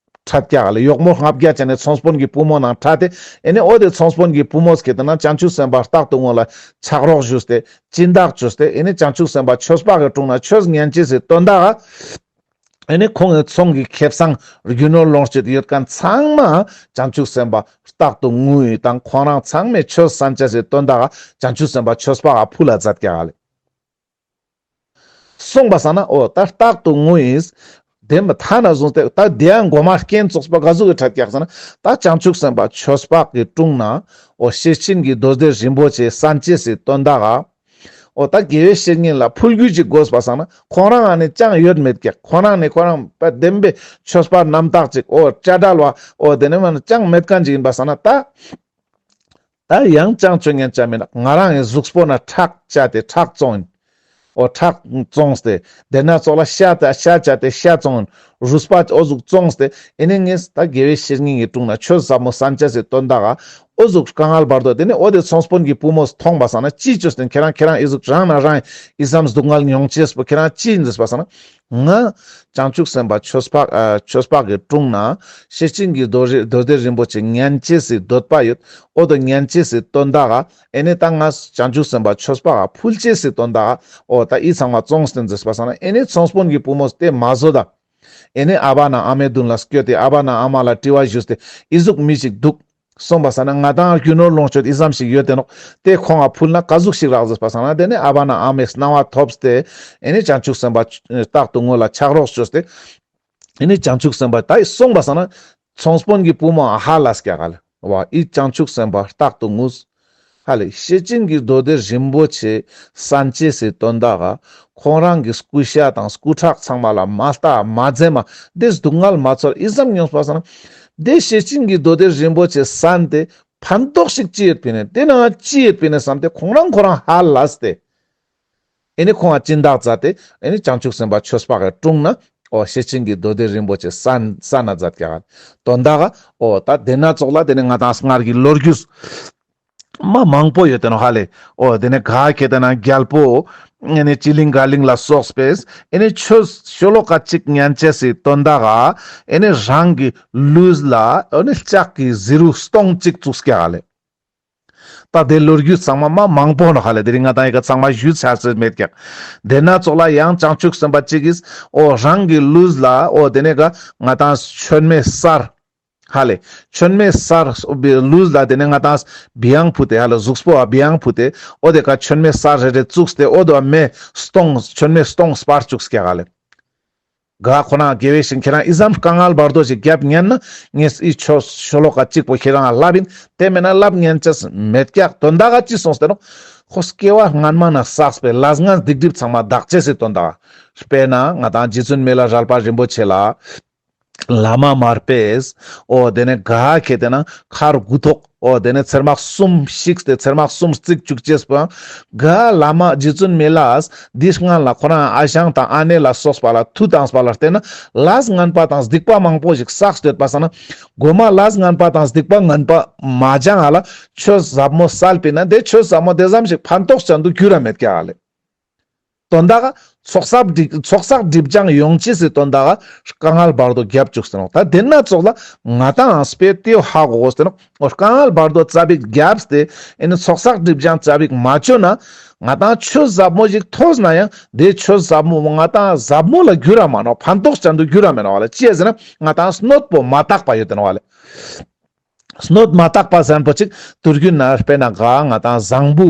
ཁྲིད་ཀྱག་ལེ། གཡོག་མོ་ལྔ་བརྒྱ་བྱས་ནས་ཚོང་དཔོན་གྱི་བུ་མོ་ནང་ཁྲིད་དེ། ཨེ་ནི་འོ་དེ་ཚོང་དཔོན་གྱི་བུ་མོ་སྐད་དེ་ན་བྱང་ཆུབ་སེམས་དཔའ་རྟག་ཏུ་ངུ་ལ་ཕྱག་རོགས་ཞུས་ཏེ་སྦྱིན་བདག་བཅོས་ཏེ། ཨེ་ནི་བྱང་ཆུབ་སེམས་དཔའ་ཆོས་འཕགས་ཀྱི་དྲུང་ན་ཆོས་ཉན་ཅེས་སི་དོན་དག་ག་ཨེ་ནི་ཁོང་གི་ཚོང་གི་ཁེ་བཟང་རྒྱུ་ནོར་ལོངས་སྤྱོད་ཡོད་མཁན་ཚང་མ་བྱང་ཆུབ་སེམས་དཔའ་རྟག་ཏུ་ངུ་ཡི་དང་ཁོང་རང་ཚང་མས་ཆོས་གསན་ཅེས་སི་དོན་དག་ག་བྱང་ཆུབ་སེམས་དཔའ་ཆོས་འཕགས་ལ་ཕུལ་ལ་མཛད་ཀྱག་ལེ། སོང་པ་སང་ན་འོ་ད་རྟག་ཏུ་ངུ་ཡིས། དེ་མ་ཐ་ན་བཟུང་སྟེ་ད་དེ་ཡང་མགོ་མ་རྐྱེན་ཙོགས་པ་ག་ཟུག་གི་ཁྲིད་ཀྱག་ཟེར་ན། ད་བྱང་ཆུབ་སེམས་དཔའ་ཆོས་འཕགས་ཀྱི་དྲུང་ན་འོ་ཤེར་ཕྱིན་གྱི་མདོ་སྡེ་རིན་པོ་ཆེ་གསན་ཅེས་སི་དོན་དག་ག་འོ་ད་དགེ་བའི་བཤེས་གཉེན་ལ་ཕུལ་རྒྱུ་ཅིག་དགོས་པ་སང་ན་ཁོང་རང་ཨ་ནི་ཅང་ཡོད་མེད་ཀྱག་ཁོང་རང་ནི་ཁོ་རང་པ་བདེན་པའི་ཆོས་པ་རྣམ་དག་ཅིག་འོ་དཔྱ་བྲལ་བ་འོ་དེ་ནས་མ་ན་ཅང་མེད་མཁན་ཅིག་ཡིན་པ་སང་ན། ད་ད་ཡང་ཅང་ཆོས་ཉན་ཅེས་མེད་ན་ང་རང་ངི་གཟུགས་པོ་ན་ཁྲག་བཅད་དེ་ཁྲག་བཙོང་ཡིན། འོ་ཁྲག་བཙོངས་ཏེ། དེ་ན་ཙོགས་ལ་ཤ་བཅད་ཤ་བཅད་དེ་ཤ་བཙོང་ཡིན། རུས་པ་འོ་ཟུག་བཙོངས་ཏེ། ཨེ་ནི་ངས་ད་དགེ་བའི་བཤེས་གཉེན་གྱི་དྲུང་ན་ཆོས་ཟབ་མོ་གསན་ཅེས་སི་དོན་དག་ག་འོ་ཟུག་དཀའ་ངལ་བར་དོ། དེ་ནས་འོ་དེ་ཚོང་དཔོན་གྱི་བུ་མོས་མཐོང་པ་སང་ན་ཅི་བཅོས་ཏེ་ཁྱེད་རང་ཁྱེད་རང་ཨི་ཟུག་རང་ན་རང་ཨི་ཙམ་སྡུག་བསྔལ་མྱོང་ཅེས་པོ་ཁྱེད་རང་ཅི་ཡིན་ཟེར་པ་སང་ན། ང་བྱང་ཆུབ་སེམས་དཔའ་ཆོས་འཕགས་ཨ་ཆོས་འཕགས་ཀྱི་དྲུང་ན་ཤེར་ཕྱིན་གྱི་མདོ་རི་མདོ་སྡེ་རིན་པོ་ཆེ་ཉན་ཅེས་སི་འདོད་པ་ཡོད། འོ་དོ་ཉན་ཅེས་སི་དོན་དག་ག་ཨེ་ནི་ད་ང་བྱང་ཆུབ་སེམས་དཔའ་ཆོས་འཕགས་ཕུལ་ཅེས་སི་དོན་དག་ག་འོ་ད་ཨི་ཚང་མ་བཙོངས་ཏེ་ཟེར་པ་སང་ན། ཨེ་ནི་ཚོང་དཔོན་གྱི་བུ་མོས་དེ་མ་བཟོད་ད། ཨེ་ནི་ཨ་བ་ན་ཨ་མའི་མདུན་ལ་སྐྱོད་དེ་ཨ་བ་ན་ཨ་མ་ལ་དྲི་བ་ཞུས་ཏེ་ཨི་ཟུག་མི་ཞིག་འདུག་སོང་པ་སང་ན་ང་དང་རྒྱུ་ནོར་ལོངས་སྤྱོད་ཨི་ཙམ་ཞིག་ཡོད་དེ་ནོག་དེ་ཁོང་ང་ཕུལ་ན་ག་ཟུག་ཞིག་རག་ཟེར་པ་སང་ན། དེ་ནས་ཨ་བ་ན་ཨ་མའི་གནང་བ་ཐོབ་སྟེ་ཨེ་ནི་བྱང་ཆུབ་སེམས་དཔའ་རྟག་ཏུ་ངུ་ལ་ཕྱག་རོགས་བཅོས་ཏེ། ཨེ་ནི་བྱང་ཆུབ་སེམས་དཔའ་ད་སོང་པ་སང་ན་ཚོང་དཔོན་གྱི་བུ་མོ་ཧ་ལས་ཀྱག་ལེ། ཝ་ཨི་བྱང་ཆུབ་སེམས་དཔའ་རྟག་ཏུ་ངུས། ཧ་ལེ་ཤེར་ཕྱིན་གྱི་མདོ་སྡེ་རིན་པོ་ཆེ་གསན་ཅེས་སི་དོན་དག་ག་ཁོང་རང་གི་སྐུ་ཤ་དང་སྐུ་ཁྲག་ཚང་མ་ལ་མ་ལྟ་མ་འཛེམ་མ་དེ་སྡུག་བསྔལ་མ་ཚོར་ཨི་ཙམ་མྱོང་པ་སང་ན། དེ་ཤེར་ཕྱིན་གྱི་མདོ་སྡེ་རིན་པོ་ཆེ་གསན་ཏེ་ཕན་ཐོགས་ཤིག་ཅི་ཡོད་པིན་ནེ་དེ་ན་ཅི་ཡོད་པིན་ནེ་བསམ་སྟེ་ཁོང་རང་ཁོ་རང་ཧ་ལས་ཏེ། ཨེ་ནི་ཁོང་ང་སྦྱིན་བདག་མཛད་དེ་ཨེ་ནི་བྱང་ཆུབ་སེམས་དཔའ་ཆོས་འཕགས་ཀྱི་དྲུང་ན་འོ་ཤེར་ཕྱིན་གྱི་མདོ་སྡེ་རིན་པོ་ཆེ་གསན་གསན་ན་མཛད་ཀྱག་དོན་དག་ག་འོ་ད་དེ་ན་ཙོགས་ལ་དེ་ནས་ང་དང་སྔར་གྱི་ལོ་རྒྱུས་མ་མང་པོ་ཡོད་དེ་ནོག་ཧ་ལེ། འོ་དེ་ནས་ག་ཁེ་དེ་ན་རྒྱལ་པོ་ཨེ་ནི་ཅི་ལིང་ག་ལིང་ལ་སོགས་པས་ཨེ་ནི་ཆོས་ཤོ་ལོ་ཀ་གཅིག་ཉན་ཅེས་སི་དོན་དག་ག་ཨེ་ནི་རང་གི་ལུས་ལ་ཨེ་ནི་ལྕགས་ཀྱི་བཟི་རུ་སྟོང་གཅིག་བཙུགས་ཀྱག་ཧ་ལེ། ད་དེ་ལོ་རྒྱུས་ཚང་མ་མ་མང་པོ་ནོག་ཧ་ལེ། དེ་རིང་ང་དང་ཡི་ག་ཚང་མ་ཞུ་ཚར་ཚར་མེད་ཀྱག་དེ་ན་ཙོགས་ལ་ཡང་བྱང་ཆུབ་སེམས་དཔའ་གཅིག་གིས་འོ་རང་གི་ལུས་ལ་འོ་དེ་ནས་ག་ང་དང་མཆོད་མེ་གསར་ཧ་ལེ། མཆོད་མེ་གསར་ལུས་ལ་དེ་ནས་ང་དང་བི་ཡང་ཕུ་ཏེ་ཧ་ལེ། གཟུགས་པོ་བ་བི་ཡང་ཕུ་ཏེ་འོ་དེ་ཀ་མཆོད་མེ་གསར་རེ་རེ་བཙུགས་ཏེ་འོ་དེ་བ་མེ་སྟོང་མཆོད་མེ་སྟོང་སྤར་བཅུགས་ཀྱག་ཧ་ལེ། ག་ཁོ་ན་དགེ་བའི་བཤེས་གཉེན་ཁྱེད་རང་ཨི་ཙམ་དཀའ་ངལ་བར་དོ་ཞིག་རྒྱབ་ཉན་ན་ངས་ཨི་ཆོས་ཤོ་ལོ་ཀ་གཅིག་པོ་ཁྱེད་རང་ལབ་ཡིན། དེ་མེད་ན་ལབ་ཉན་ཅེས་མེད་ཀྱག་དོན་དག་ག་ཅི་སོང་སྟེ་ནོག་ཁོ་སྐྱེ་བ་སྔན་མ་ན་བསགས་པའི་ལས་ངན་སྡིག་སྒྲིབ་ཚང་མ་དག་ཅེས་སི་དོན་དག་དཔེར་ན་ང་དང་རྗེ་བཙུན་མི་ལ་རས་པ་རིན་པོ་ཆེ་ལ་བླ་མ་མར་པས་འོ་དེ་ནས་ག་ཁེ་དེ་ན་མཁར་དགུ་ཐོག་འོ་དེ་ནས་ཚེར་མ་གསུམ་བཤིགས་ཏེ་ཚེར་མ་གསུམ་བརྩིགས་བཅུག་ཅེས་པོ་ག་བླ་མ་རྗེ་བཙུན་མི་ལས་འདི་སྔན་ལ་ཁོ་རང་ཨ་ཞང་དང་ཨ་ནེ་ལ་སོགས་པ་ལ་མཐུ་བཏངས་པ་ལ་བརྟེན་ན་ལས་ངན་པ་དང་སྡིག་པ་མང་པོ་ཞིག་བསགས་ཏེ་ཡོད་པ་སང་ན་གོ་མ་ལས་ངན་པ་དང་སྡིག་པ་ངན་པ་མ་སྦྱང་ཧ་ལེ། ཆོས་ཟབ་མོ་སལ་པིན་ན་དེ་ཆོས་ཟབ་མོ་དེ་ཙམ་ཞིག་ཕན་ཐོགས་ཅན་དུ་འགྱུར་ར་མེད་ཀྱག་ཧ་ལེ། དོན་དག་ག་ཚོགས་བསགས་སྒྲིབ་ཚོགས་བསགས་སྒྲིབ་སྦྱང་ཡོང་ཅེས་སི་དོན་དག་ག་དཀའ་ངལ་བར་དོ་རྒྱབ་བཅུགས་ཏེ་ནོག་ད་དེ་ན་ཙོགས་ལ་ང་དང་དཔེ་དེ་ཧ་གོ་དགོས་ཏེ་ནོག་འོ་དཀའ་ངལ་བར་དོ་ཙ་པིག་རྒྱབ་སྟེ་ཨེ་ནི་ཚོགས་བསགས་སྒྲིབ་སྦྱང་ཙ་པིག་མ་བཅོ་ན་ང་དང་ཆོས་ཟབ་མོ་ཞིག་ཐོས་ན་ཡང་དེ་ཆོས་ཟབ་མོ་ང་དང་ཟབ་མོ་ལ་འགྱུར་ར་མ་ནོག་ཕན་ཐོགས་ཅན་དུ་འགྱུར་ར་མེད་ནོག་ཧ་ལེ། ཅི་ཡ་ཟེར་ན་ང་དང་སྣོད་པོ་མ་དག་པ་ཡོད་དེ་ནོག་ཧ་ལེ། སྣོད་མ་དག་པ་ཟེར་མཁན་པོ་ཅིག་དུས་རྒྱུན་ན་དཔེར་ན་ག་ང་དང་བཟང་པོ་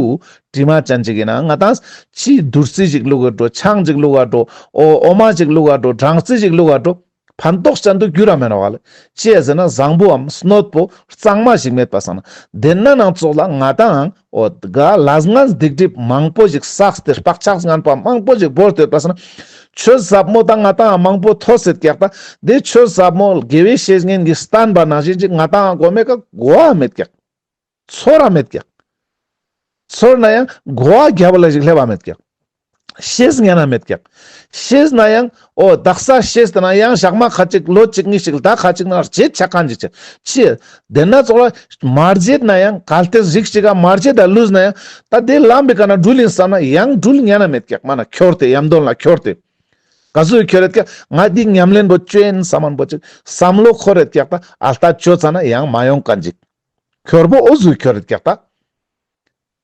དྲི་མ་ཅན་ཅིག་ཡིན་ན་ང་དང་ཅི་བདུད་རྩི་ཞིག་བླུག་ག་འགྲོ། ཆང་ཞིག་བླུག་ག་འགྲོ། འོ་འོ་མ་ཞིག་བླུག་ག་འགྲོ། སྦྲང་རྩི་ཞིག་བླུག་ག་འགྲོ། ཕན་ཐོགས་ཅན་དུ་འགྱུར་ར་མེད་ནོག་ཧ་ལེ། ཅི་ཡ་ཟེར་ན་བཟང་པོའམ་སྣོད་པོ་གཙང་མ་ཞིག་མེད་པ་སང་ན། དེ་ན་ནང་ཙོགས་ལ་ང་དང་འོ་ག་ལས་ངན་སྡིག་སྒྲིབ་མང་པོ་ཞིག་བསགས་ཏེ་བག་ཆགས་ངན་པ་མང་པོ་ཞིག་བོར་ཏེ་ཡོད་པ་སང་ན། ཆོས་ཟབ་མོ་དང་ང་དང་མང་པོ་ཐོས་སེད་ཀྱག་ད། དེ་ཆོས་ཟབ་མོ་དགེ་བའི་བཤེས་གཉེན་གྱིས་བསྟན་པ་ནང་བཞིན་ཅིག་ང་དང་གོ་མེད་ཀ་གོ་བ་མེད་ཀྱག་ཚོར་ར་མེད་ཀྱག་ཚོར་ན་ཡང་གོ་བ་རྒྱབ་ལ་ཞིག་སླེབས་པ་མེད་ཀྱག་ཤེས་ཉན་ན་མེད་ཀྱག། ཤེས་ན་ཡང་འོ་དག་ས་ཤེས་ཏེ་ན་ཡང་ཞག་མ་ཁ་ཅིག་ལོ་གཅིག་གཉིས་ཤིག་ད་ཁ་ཅིག་ན་བརྗེད་ཆ་ཁན་ཅིག་ཆ་ཅི། དེ་ན་ཙོགས་ལ་མ་བརྗེད་ན་ཡང་གལ་ཏེ་རིགས་ཅིག་ག་མ་བརྗེད་ད་ལུས་ན་ཡང་ད་དེ་ལམ་པའི་ཀ་ན་འགྲུལ་ཡིན་བསམ་ན་ཡང་འགྲུལ་ཉན་ན་མེད་ཀྱག། མ་ན་ཁྱོར་ཏེ་ཡམ་དོན་ལ་ཁྱོར་ཏེ། ག་ཟུག་ཁྱོར་ཡོད་ཀྱག། ང་འདི་ཉམས་ལེན་པོ་ཅོ་ཡིན་བསམ་མན་པོ་ཅིག་བསམ་བློ་འཁོར་ཡོད་ཀྱག། ད་ཨལ་ཏ་ཅོ་ཙ་ན་ཡང་མ་ཡོང་ཁན་ཅིག། ཁྱོར་པོ་འོ་ཟུག་ཁྱོར་ཡོད་ཀྱག་ད།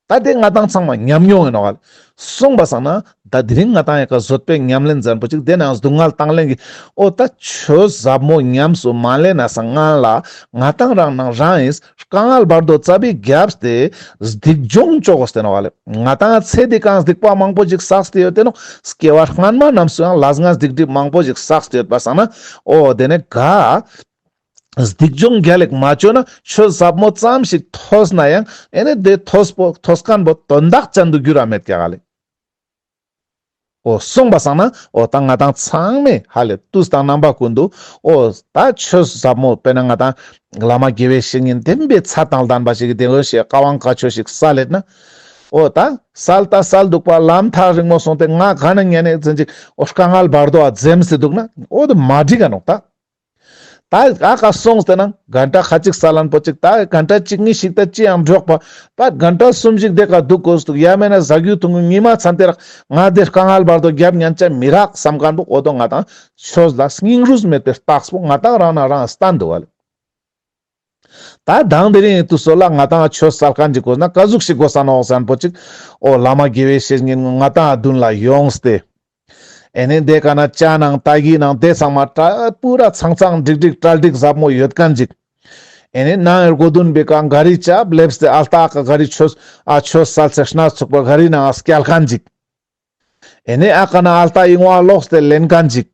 ད་དེ་ང་དང་ཚང་མ་ཉམས་མྱོང་ཡིན་ནོག་ལེ། སོང་པ་སང་ན་ད་དེ་རིང་ང་དང་ཡ་ཀ་བཟོད་པའི་ཉམས་ལེན་ཟེར་པོ་ཅིག་དེ་ནང་སྡུག་བསྔལ་དང་ལེན་གྱི་འོ་ད་ཆོས་ཟབ་མོ་ཉམས་སུ་མ་ལེན་ན་སང་ང་ལ་ང་དང་རང་ནང་རང་ཡིན། དཀའ་ངལ་བར་དོ་ཙ་པིག་རྒྱབ་སྟེ་སྡིག་སྦྱོང་ཅོ་དགོས་ཏེ་ནོག་ལེ། ང་དང་ཚེ་འདི་ཀ་སྡིག་པ་མང་པོ་ཅིག་བསགས་ཏེ་ཡོད་དེ་ནོག། སྐྱེ་བ་སྔན་མ་རྣམས་སུ་ཡང་ལས་ངན་སྡིག་སྒྲིབ་མང་པོ་ཅིག་བསགས་ཏེ་ཡོད་པ་སང་ན་འོ་དེ་ནས་ག་སྡིག་སྦྱོང་རྒྱལ་ལེགས་མ་ཅོས་ན་ཆོས་ཟབ་མོ་ཙམ་ཞིག་ཐོས་ན་ཡང་ཨེ་ནི་དེ་ཐོས་པོ་ཐོས་ཁན་པོ་དོན་དག་ཅན་དུ་འགྱུར་ར་མེད་ཀྱག་ལེ། འོ་སོང་པ་སང་ན་འོ་ད་ང་དང་ཚང་མས་ཧ་ལེ་དུས་དང་རྣམ་པ་ཀུན་ཏུ་འོ་ད་ཆོས་ཟབ་མོ་དཔེར་ན་ང་དང་བླ་མ་དགེ་བའི་བཤེས་གཉེན་བསྟེན་པའི་ཚད་དང་ལྡན་པ་ཞིག་གི་དེ་འོ་ཞེས་བཀའ་དབང་བཀའ་ཆོས་ཤིག་སལ་ལེད་ན། འོ་ད་སལ་ད་སལ་འདུག་པ་ལམ་ཐག་རིང་མོ་སོང་སྟེ་ང་ག་ན་ཉན་ནས་འཛིན་ཅིག་འོ་དཀའ་ངལ་བར་དོ་ཨ་འཛེམ་སེ་འདུག་ན་འོ་དེ་མ་འགྲིག་ག་ནོག་ད། ད་ཨ་ཀ་སོང་སྟེ་ན་གན་ཊ་ཁ་ཅིག་སལ་ལན་པོ་ཅིག་ད་གན་ཊ་གཅིག་གཉིས་ཤིག་ད་ཅི་ཡང་འགྲོགས་པ་ད་གན་ཊ་གསུམ་ཞིག་དེ་ཀ་འདུག་དགོས་འདུག། ཡ་མེད་ན་ཟ་རྒྱུ་འཐུང་རྒྱུ་ཉི་མ་ཚན་ཏེ་རག་ང་དེ་དཀའ་ངལ་བར་དོ་རྒྱབ་ཉན་ཆ་མི་རག་བསམ་ཁན་པོ་འོ་དོ་ང་དང་ཆོས་ལ་སྙིང་རུས་མེད་པའི་རྟགས་པོ་ང་དང་རང་ན་རང་སྟན་འདུག་བ་ལེ། ད་དང་དེ་རིང་དུས་སོ་ལ་ང་དང་ཆོས་སལ་ཁན་ཅིག་དགོས་ན་ཀ་ཟུག་ཞིག་དགོས་ས་ནོག་ཟེར་ན་པོ་ཅིག་འོ་བླ་མ་དགེ་བའི་བཤེས་གཉེན་ང་དང་མདུན་ལ་ཡོངས་ཏེ། ཨེ་ནི་དེ་ཀ་ན་ཅ་ནང་ཏ་གི་ནང་དེ་ཚང་མ་ཏྲ་པུ་ར་ཚང་ཚང་འགྲིག་འགྲིག་གྲ་སྒྲིག་ཟབ་མོ་ཡོད་ཁན་ཅིག། ཨེ་ནི་ནང་ཨེ་རྒོ་དུན་པའི་ཀ་ག་རི་ཅབ་ལེབས་ཏེ་ཨལ་ཏ་ཀ་ག་རི་ཆོས་ཨ་ཆོས་སལ་ཚེ་སྣ་ཚུགས་པ་ག་རི་ནང་ཨ་སྐྱལ་ཁན་ཅིག། ཨེ་ནི་ཨ་ཀ་ན་ཨལ་ཏ་ཨིང་བ་ལོགས་ཏེ་ལེན་ཁན་ཅིག།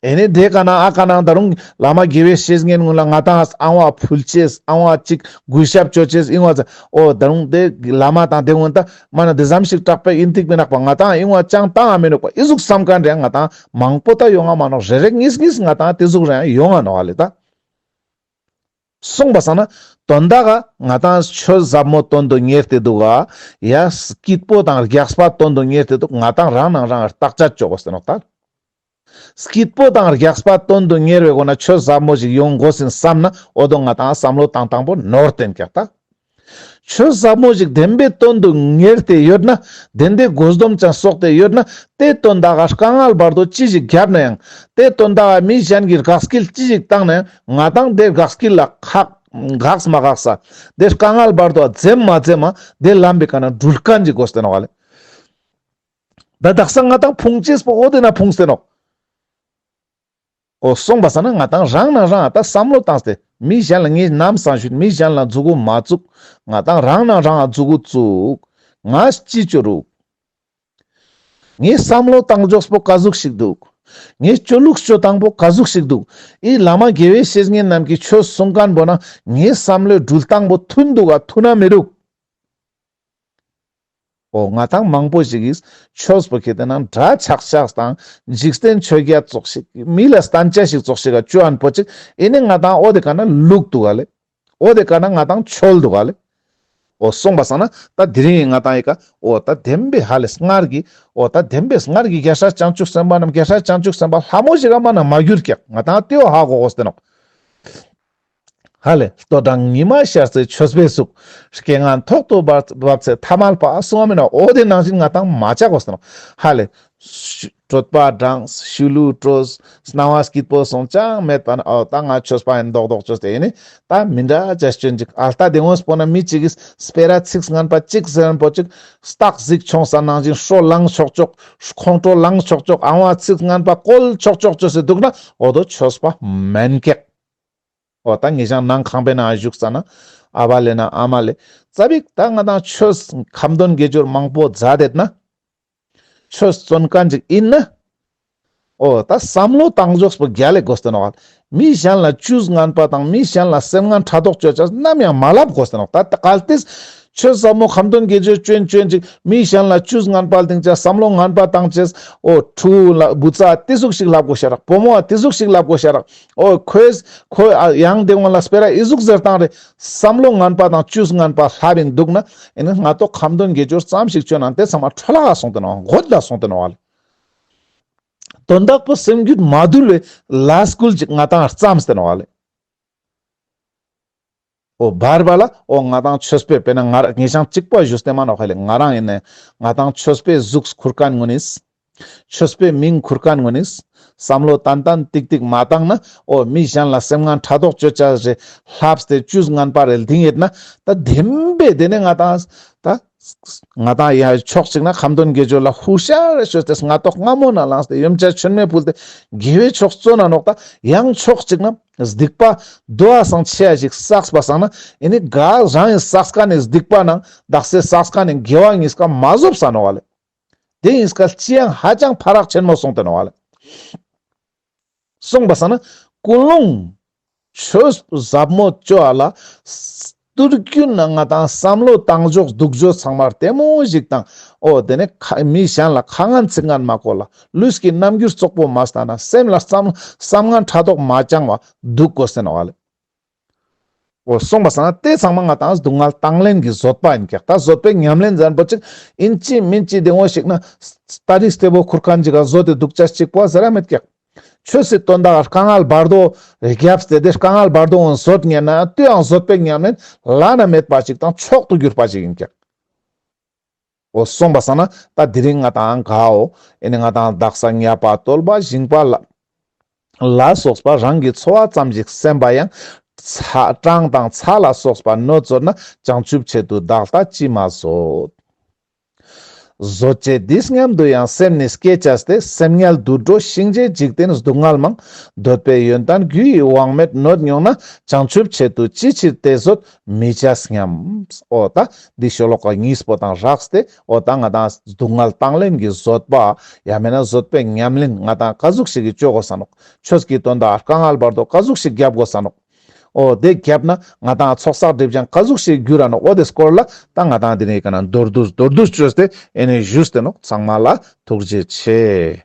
ཨེ་ནི་དེ་ཀ་ན་ཨ་ཀ་ན་ད་རུང་བླ་མ་དགེ་བའི་བཤེས་གཉེན་ཀུན་ལ་ང་དང་ཨང་བ་ཕུལ་ཅེས་ཨང་བ་ཅིག་གུས་ཞབས་ཅོ་ཅེས་ཨིང་བ་ཙ་འོ་ད་རུང་དེ་བླ་མ་དང་དེ་ཀུན་ད་མ་ན་དེ་ཙམ་ཞིག་དྲག་པའི་ཨིན་ཏིག་མི་ནག་པ་ང་དང་ཨིང་བ་ཅང་ཏང་ཨ་མི་ནུག་པ་ཨི་ཟུག་བསམ་ཁན་རེ་ང་དང་མང་པོ་ད་ཡོང་ང་མ་ནོག། རེ་རེ་གཉིས་གཉིས་ང་དང་དེ་ཟུག་རེ་ཡོང་ང་ནོག་ཨ་ལེ་ད། སོང་པ་སང་ན་དོན་དག་ག་ང་དང་ཆོས་ཟབ་མོ་དོན་དུ་གཉེར་ཏེ་འདུག་ག་ཡ་སྐྱིད་པོ་དང་རྒྱགས་པ་དོན་དུ་གཉེར་ཏེ་འདུག། ང་དང་རང་ནང་རང་བརྟག་དཔྱད་ཅོ་དགོས་ཟེར་ནོག་ད། སྐྱིད་པོ་དང་རྒྱགས་པ་དོན་དུ་གཉེར་བའི་སྒོ་ན་ཆོས་ཟབ་མོ་ཞིག་ཡོང་དགོས་ཟིན་བསམ་ན་འོ་དོ་ང་དང་བསམ་བློ་བཏང་བཏང་པོ་ནོར་ཏེན་ཀྱག་ད། ཆོས་ཟབ་མོ་ཞིག་བདེན་པའི་དོན་དུ་གཉེར་ཏེ་ཡོད་ན་བདེན་པའི་དགོས་འདོམས་ཅང་གསོག་སྟེ་ཡོད་ན་དེ་དོན་དག་ག་དཀའ་ངལ་བར་དོ་ཅི་ཞིག་བརྒྱབ་ན་ཡང་དེ་དོན་དག་ག་མི་གཞན་གྱི་དགག་སྐྱེལ་ཅི་ཞིག་བཏང་ན་ཡང་ང་དང་དེ་དགག་སྐྱེལ་ལ་ཁག་དགགས་མ་དགགས་ས་དེ་དཀའ་ངལ་བར་དོ་འཛེམ་མ་འཛེམ་མ་དེ་ལམ་པའི་ཀ་ན་འགྲུལ་ཁན་ཅིག་དགོས་ཏེ་ནོག་ལེ། ད་དག་ས་ང་དང་ཕུང་ཅེས་པོ་འོ་དེ་ན་ཕུང་སྟེ་ནོག། འོ་སོང་པ་སང་ན་ང་དང་རང་ནང་རང་ད་བསམ་བློ་བཏང་སྟེ་མི་གཞན་ལ་ངས་ནམ་སང་ཞུས་མི་གཞན་ལ་མཛུ་གུ་མ་བཙུགས། ང་དང་རང་ནང་རང་མཛུ་གུ་བཙུགས། ང་ཅི་ཅོ་རུག། ངས་བསམ་བློ་བཏང་ཕྱོགས་པོ་ཀ་ཟུག་ཞིག་འདུག། ངས་ཅོ་ལུགས་ཅོ་སྟངས་པོ་ཀ་ཟུག་ཞིག་འདུག། ཨི་བླ་མ་དགེ་བའི་བཤེས་གཉེན་རྣམས་ཀྱིས་ཆོས་གསུང་ཁན་པོ་ན་ངའི་བསམ་བློའི་འགྲུལ་སྟངས་པོ་མཐུན་འདུག་ག་མཐུན་ན་མི་རུག། འོ་ང་དང་མང་པོ་ཞིག་གིས་ཆོས་པོ་ཁེ་ཏེ་ན་འདྲ་ཆགས་ཆགས་དང་འཇིག་རྟེན་ཆོས་བརྒྱད་ཙོགས་ཤིག་མི་ལ་སྟན་ཆ་ཞིག་ཙོགས་ཤིག་ག་ཅོ་ཨན་པོ་ཅིག་ཨེ་ནི་ང་དང་འོ་དེ་ཀ་ན་ལུག་འདུག་ག་ལེ། འོ་དེ་ཀ་ན་ང་དང་ཆོལ་འདུག་ག་ལེ། འོ་སོང་པ་སང་ན་ད་དེ་རིང་ང་དང་ཨི་ཀ་འོ་ད་བདེན་པའི་ཧ་ལས་སྔར་གྱི་འོ་ད་བདེན་པའི་སྔར་གྱི་རྒྱལ་སྲས་བྱང་ཆུབ་སེམས་དཔའ་རྣམས་རྒྱལ་སྲས་བྱང་ཆུབ་སེམས་དཔའ་ལྷ་མོ་ཞིག་ག་མ་ན་མ་གྱུར་ཀྱག། ང་དང་དེའོ་ཧ་གོ་གོས་ཏེ་ནོག། ཧ་ལས་ལྟོ་འགྲངས་ཉི་མ་ཤར་ཚེ་ཆོས་པའི་གཟུགས། རྐྱེན་ངན་ཐོག་ཏུ་བབས་ཚེ་ཐ་མལ་པ་གསུང་བ་མིན་ན་འོ་དེ་ནང་བཞིན་ང་དང་མ་ཆགས་གོས་ཏེ་ནོག། ཧ་ལས་གྲོད་པ་འགྲངས་ཤུ་ལུ་བྲོས་སྣང་བ་སྐྱིད་པོ་སོང་ཅང་མེད་པ་ན་འོ་ད་ང་ཆོས་པ་ཡིན་མདོག་མདོག་ཅོས་ཏེ་ཡིན་ནི་ད་མི་འདྲ་ཅས་ཅོན་ཅིག་ཨལ་ཏ་དེ་ངོས་པོ་ན་མི་གཅིག་གིས་སྤེ་ར་ཚིག་ངན་པ་གཅིག་ཟེར་ན་པོ་གཅིག་སྟག་གཟིག་མཆོང་ས་ནང་བཞིན་ཧྲོ་ལངས་ཆོག་ཆོག་ཁོང་ཁྲོ་ལངས་ཆོག་ཆོག་ཨང་བ་ཚིག་ངན་པ་བཀོལ་ཆོག་ཆོག་ཅོས་ཏེ་འདུག་ན་འོ་དོ་ཆོས་པ་མན་ཀྱག། འོ་ད་ངེད་ཅག་ནང་ཁང་པའི་ནང་བཞུགས་ས་ན་ཨ་བ་ལེ་ན་ཨ་མ་ལེ་ཙ་པིག་ད་ང་དང་ཆོས་ཁ་འདོན་དགེ་སྦྱོར་མང་པོ་མཛད་དེད་ན་ཆོས་བརྩོན་མཁན་ཅིག་ཡིན་ན་འོ་ད་བསམ་བློ་བཏང་ཕྱོགས་པོ་རྒྱལ་ལ་དགོས་ཏེ་ནོག། མི་གཞན་ལ་ཇུས་ངན་པ་དང་མི་གཞན་ལ་སེམས་ངན་ཕྲག་དོག་ཅོ་ཅེས་ནམ་ཡང་མ་ལབ་དགོས་ཏེ་ནོག། ད་གལ་ཏེ་ ཆོས་ཟབ་མོ་ཁ་འདོན་དགེ་སྦྱོར་ཅོན་ཅོན་ཅིག་མི་གཞན་ལ་ཇུས་ངན་པ་ལྡིང་ཅེས། བསམ་བློ་ངན་པ་བཏང་ཅེས། འོ་ཕྲུ་གུ་ལ་བུ་ཚ་ཏེ་ཟུག་ཞིག་ལབ་དགོས་ཤ་རག། བུ་མོ་ཏེ་ཟུག་ཞིག་ལབ་དགོས་ཤ་རག། འོ་ཁོས་ཁོ་ཡང་དེ་སྔོན་ལ་སྤེ་ར་ཨི་ཟུག་ཟེར་བཏང་རེ། བསམ་བློ་ངན་པ་དང་ཇུས་ངན་པ་ལྷབ་ཨིན་འདུག་ན་ཨེ་ནི་ང་ཏོག་ཁ་འདོན་དགེ་སྦྱོར་ཙམ་ཞིག་ཅོ་ན་ཏེ་ཚང་མ་འཕྲོ་བརླག་ག་སོང་སྟེ་ནོག། གོད་ལ་སོང་སྟེ་ནོག་ལེ། དོན་དག་པོ་སེམས་རྒྱུད་མ་དུལ་བའི་ལས་འགུལ་ཅིག་ང་ཏང་རྩམས་ཏེ་ནོག་ལེ། འོ་བར་བར་ལ་འོ་ང་ཏང་ཆོས་པའི་དཔེར་ན་ང་རང་ངེ་ཞང་གཅིག་པོ་ཞུས་ཏེ་མ་ནོག་ཧ་ལེ། ང་རང་ཨིན་ནས་ང་ཏང་ཆོས་པའི་གཟུགས་ཁུར་མཁན་ངོ་ནིས། ཆོས་པའི་མིང་ཁུར་མཁན་ངོ་ནིས། བསམ་བློ་ཏན་ཏན་ཏིག་ཏིག་མ་བཏང་ན་འོ་མི་གཞན་ལ་སེམས་ངན་ཕྲག་དོག་ཅོ་ཅེས་རེ་ལྷབས་ཏེ་ཇུས་ངན་པ་རེ་ལྡིང་ཡོད་ན་ད་བདེན་པའི་དེ་ནས་ང་ཏང་ད་ང་ཏང་ཡང་ཕྱོགས་གཅིག་ན་ཁ་འདོན་དགེ་སྦྱོར་ལ་ཧུ་ཤ་རེ་ཅོས་ཏེ་སྔ་ཏོག་སྔ་མོ་ན་ལངས་ཏེ་ཡོན་ཆབ་མཆོད་མེ་ཕུལ་ཏེ་དགེ་བའི་ཕྱོགས་བརྩོན་ན་ནོག། ད་ཡང་ཕྱོགས་གཅིག་ན་སྡིག་པ་དོ་བ་སང་ཆེ་ཡ་ཞིག་བསགས་པ་སང་ན་ཨེ་ནི་ག་རང་ཡི་བསགས་མཁན་ནི་སྡིག་པ་ནང་དག་སེ་བསགས་མཁན་ནི་དགེ་བ་གཉིས་ཀ་མ་བཟོབས་ས་ནོག་ལེ། དེ་གཉིས་ཀ་ལ་ཅི་ཡང་ཧ་ཅང་ཕ་རག་ཆེན་མོ་སོང་སྟེ་ནོག་ལེ། སོང་པ་སང་ན་ཀུན་སློང་ཆོས་ཟབ་མོ་ཅོ་བ་ལ་ཏུར་རྒྱུན་ན་ང་ཏང་བསམ་བློ་བཏང་ཕྱོགས་འདུག་ཕྱོགས་ཚང་མ་ལྟད་མོ་ཞིག་དང་། འོ་དེ་ནས་ཁ་མི་གཞན་ལ་ཁ་ངན་ཚིག་ངན་མ་གོ་ལ། ལུས་ཀྱི་རྣམ་འགྱུར་བཙོག་པོ་མ་ལྟ་ན། སེམས་ལ་བསམ་བསམ་ངན་ཕྲག་དོག་མ་བཅང་བ་འདུག་དགོས་ཟེར་ནོག་ལེ། འོ་སོང་པ་སང་ན་དེ་ཚང་མ་ང་ཏང་སྡུག་བསྔལ་དང་ལེན་གྱི་བཟོད་པ་ཨིན་ཀྱག། ད་བཟོད་པའི་ཉམས་ལེན་ཟེར་མཁན་པོ་ཅིག་ཨིན་ཅི་མིན་ཅི་དེ་ངོ་ཞིག་ན་སྟ་རི་སྟེ་བོ་ཁུར་མཁན་ཅིག་ག་བཟོད་དེ་འདུག་ཅེས་ཅིག་པོ་ཟེར་ར་མེད་ཀྱག། ཆོས་སི་དོན་དག་དཀའ་ངལ་བར་དོ་རྒྱབ་སྟེ་དེ་དཀའ་ངལ་བར་དོ་འོང་བཟོད་ཉན་ན་དུ་ཡང་བཟོད་པའི་ཉམས་ལེན་བླ་ན་མེད་པ་ཅིག་དང་མཆོག་ཏུ་གྱུར་པ་ཅིག་ཨིན་ཀྱག། འོ་སོང་པ་སང་ན་ད་དེ་རིང་ང་ཏང་གའོ་ཨེ་ནི་ང་ཏང་དག་ས་ཉ་པ་གཏོལ་པ་ཞིང་པ་ལ་ལ་སོགས་པ་རང་གི་འཚོ་བ་ཙམ་ཞིག་སེམས་པ་ཡང་ཚ་གྲང་དང་ཚ་ལ་སོགས་པ་སྣོད་ཚོར་ན་བྱང་ཆུབ་ཆེད་དུ་བདག་ལྟ་ཅིས་མ་བཟོད། བཟོད་བྱེད་འདིས་སྙམ་དུ་ཡང་སེམས་ནི་སྐྱེ་བྱས་ཏེ། སེམས་ངལ་དུད་འགྲོ་གཤིན་རྗེའི་འཇིག་རྟེན་སྡུག་བསྔལ་མང་། འདོད་པའི་ཡོན་ཏན་རྒྱུ་ཡི་དབང་མེད་གནོད་མྱོང་ན། བྱང་ཆུབ་ཆེད་དུ་ཅི་ཕྱིར་དེ་བཟོད་མི་བྱ་སྙམ། འོ་ད་འདི་ཤོ་ལོ་ཀ་གཉིས་པོ་དང་སྦྲགས་ཏེ་འོ་ད་ང་ཏང་སྡུག་བསྔལ་དང་ལེན་གྱི་བཟོད་པ་ཡང་མེད་ན་བཟོད་པའི་ཉམས་ལེན་ང་ཏང་ག་ཟུག་ཞིག་གི་ཅོ་དགོས་ས་ནོག། ཆོས་ཀྱི་དོན་དག་དཀའ་ངལ་བར་དོ་ག་ཟུག་ཞིག་རྒྱབ་དགོས་ས་ནོག། འོ་དེ་རྒྱབ་ན་ང་ཏང་ཚོགས་བསགས་སྒྲིབ་སྦྱང་ག་ཟུག་ཞིག་འགྱུར་ར་ནོག། འོ་དེ་སྐོར་ལ་ད་ང་ཏང་དེ་ནས་ག་ན་མདོར་བསྡུས་མདོར་བསྡུས་ཅོས་ཏེ་ཨེ་ནས་ཞུས་ཏེ་ནོག། ཚང་མ་ལ་ཐུགས་རྗེ་ཆེ།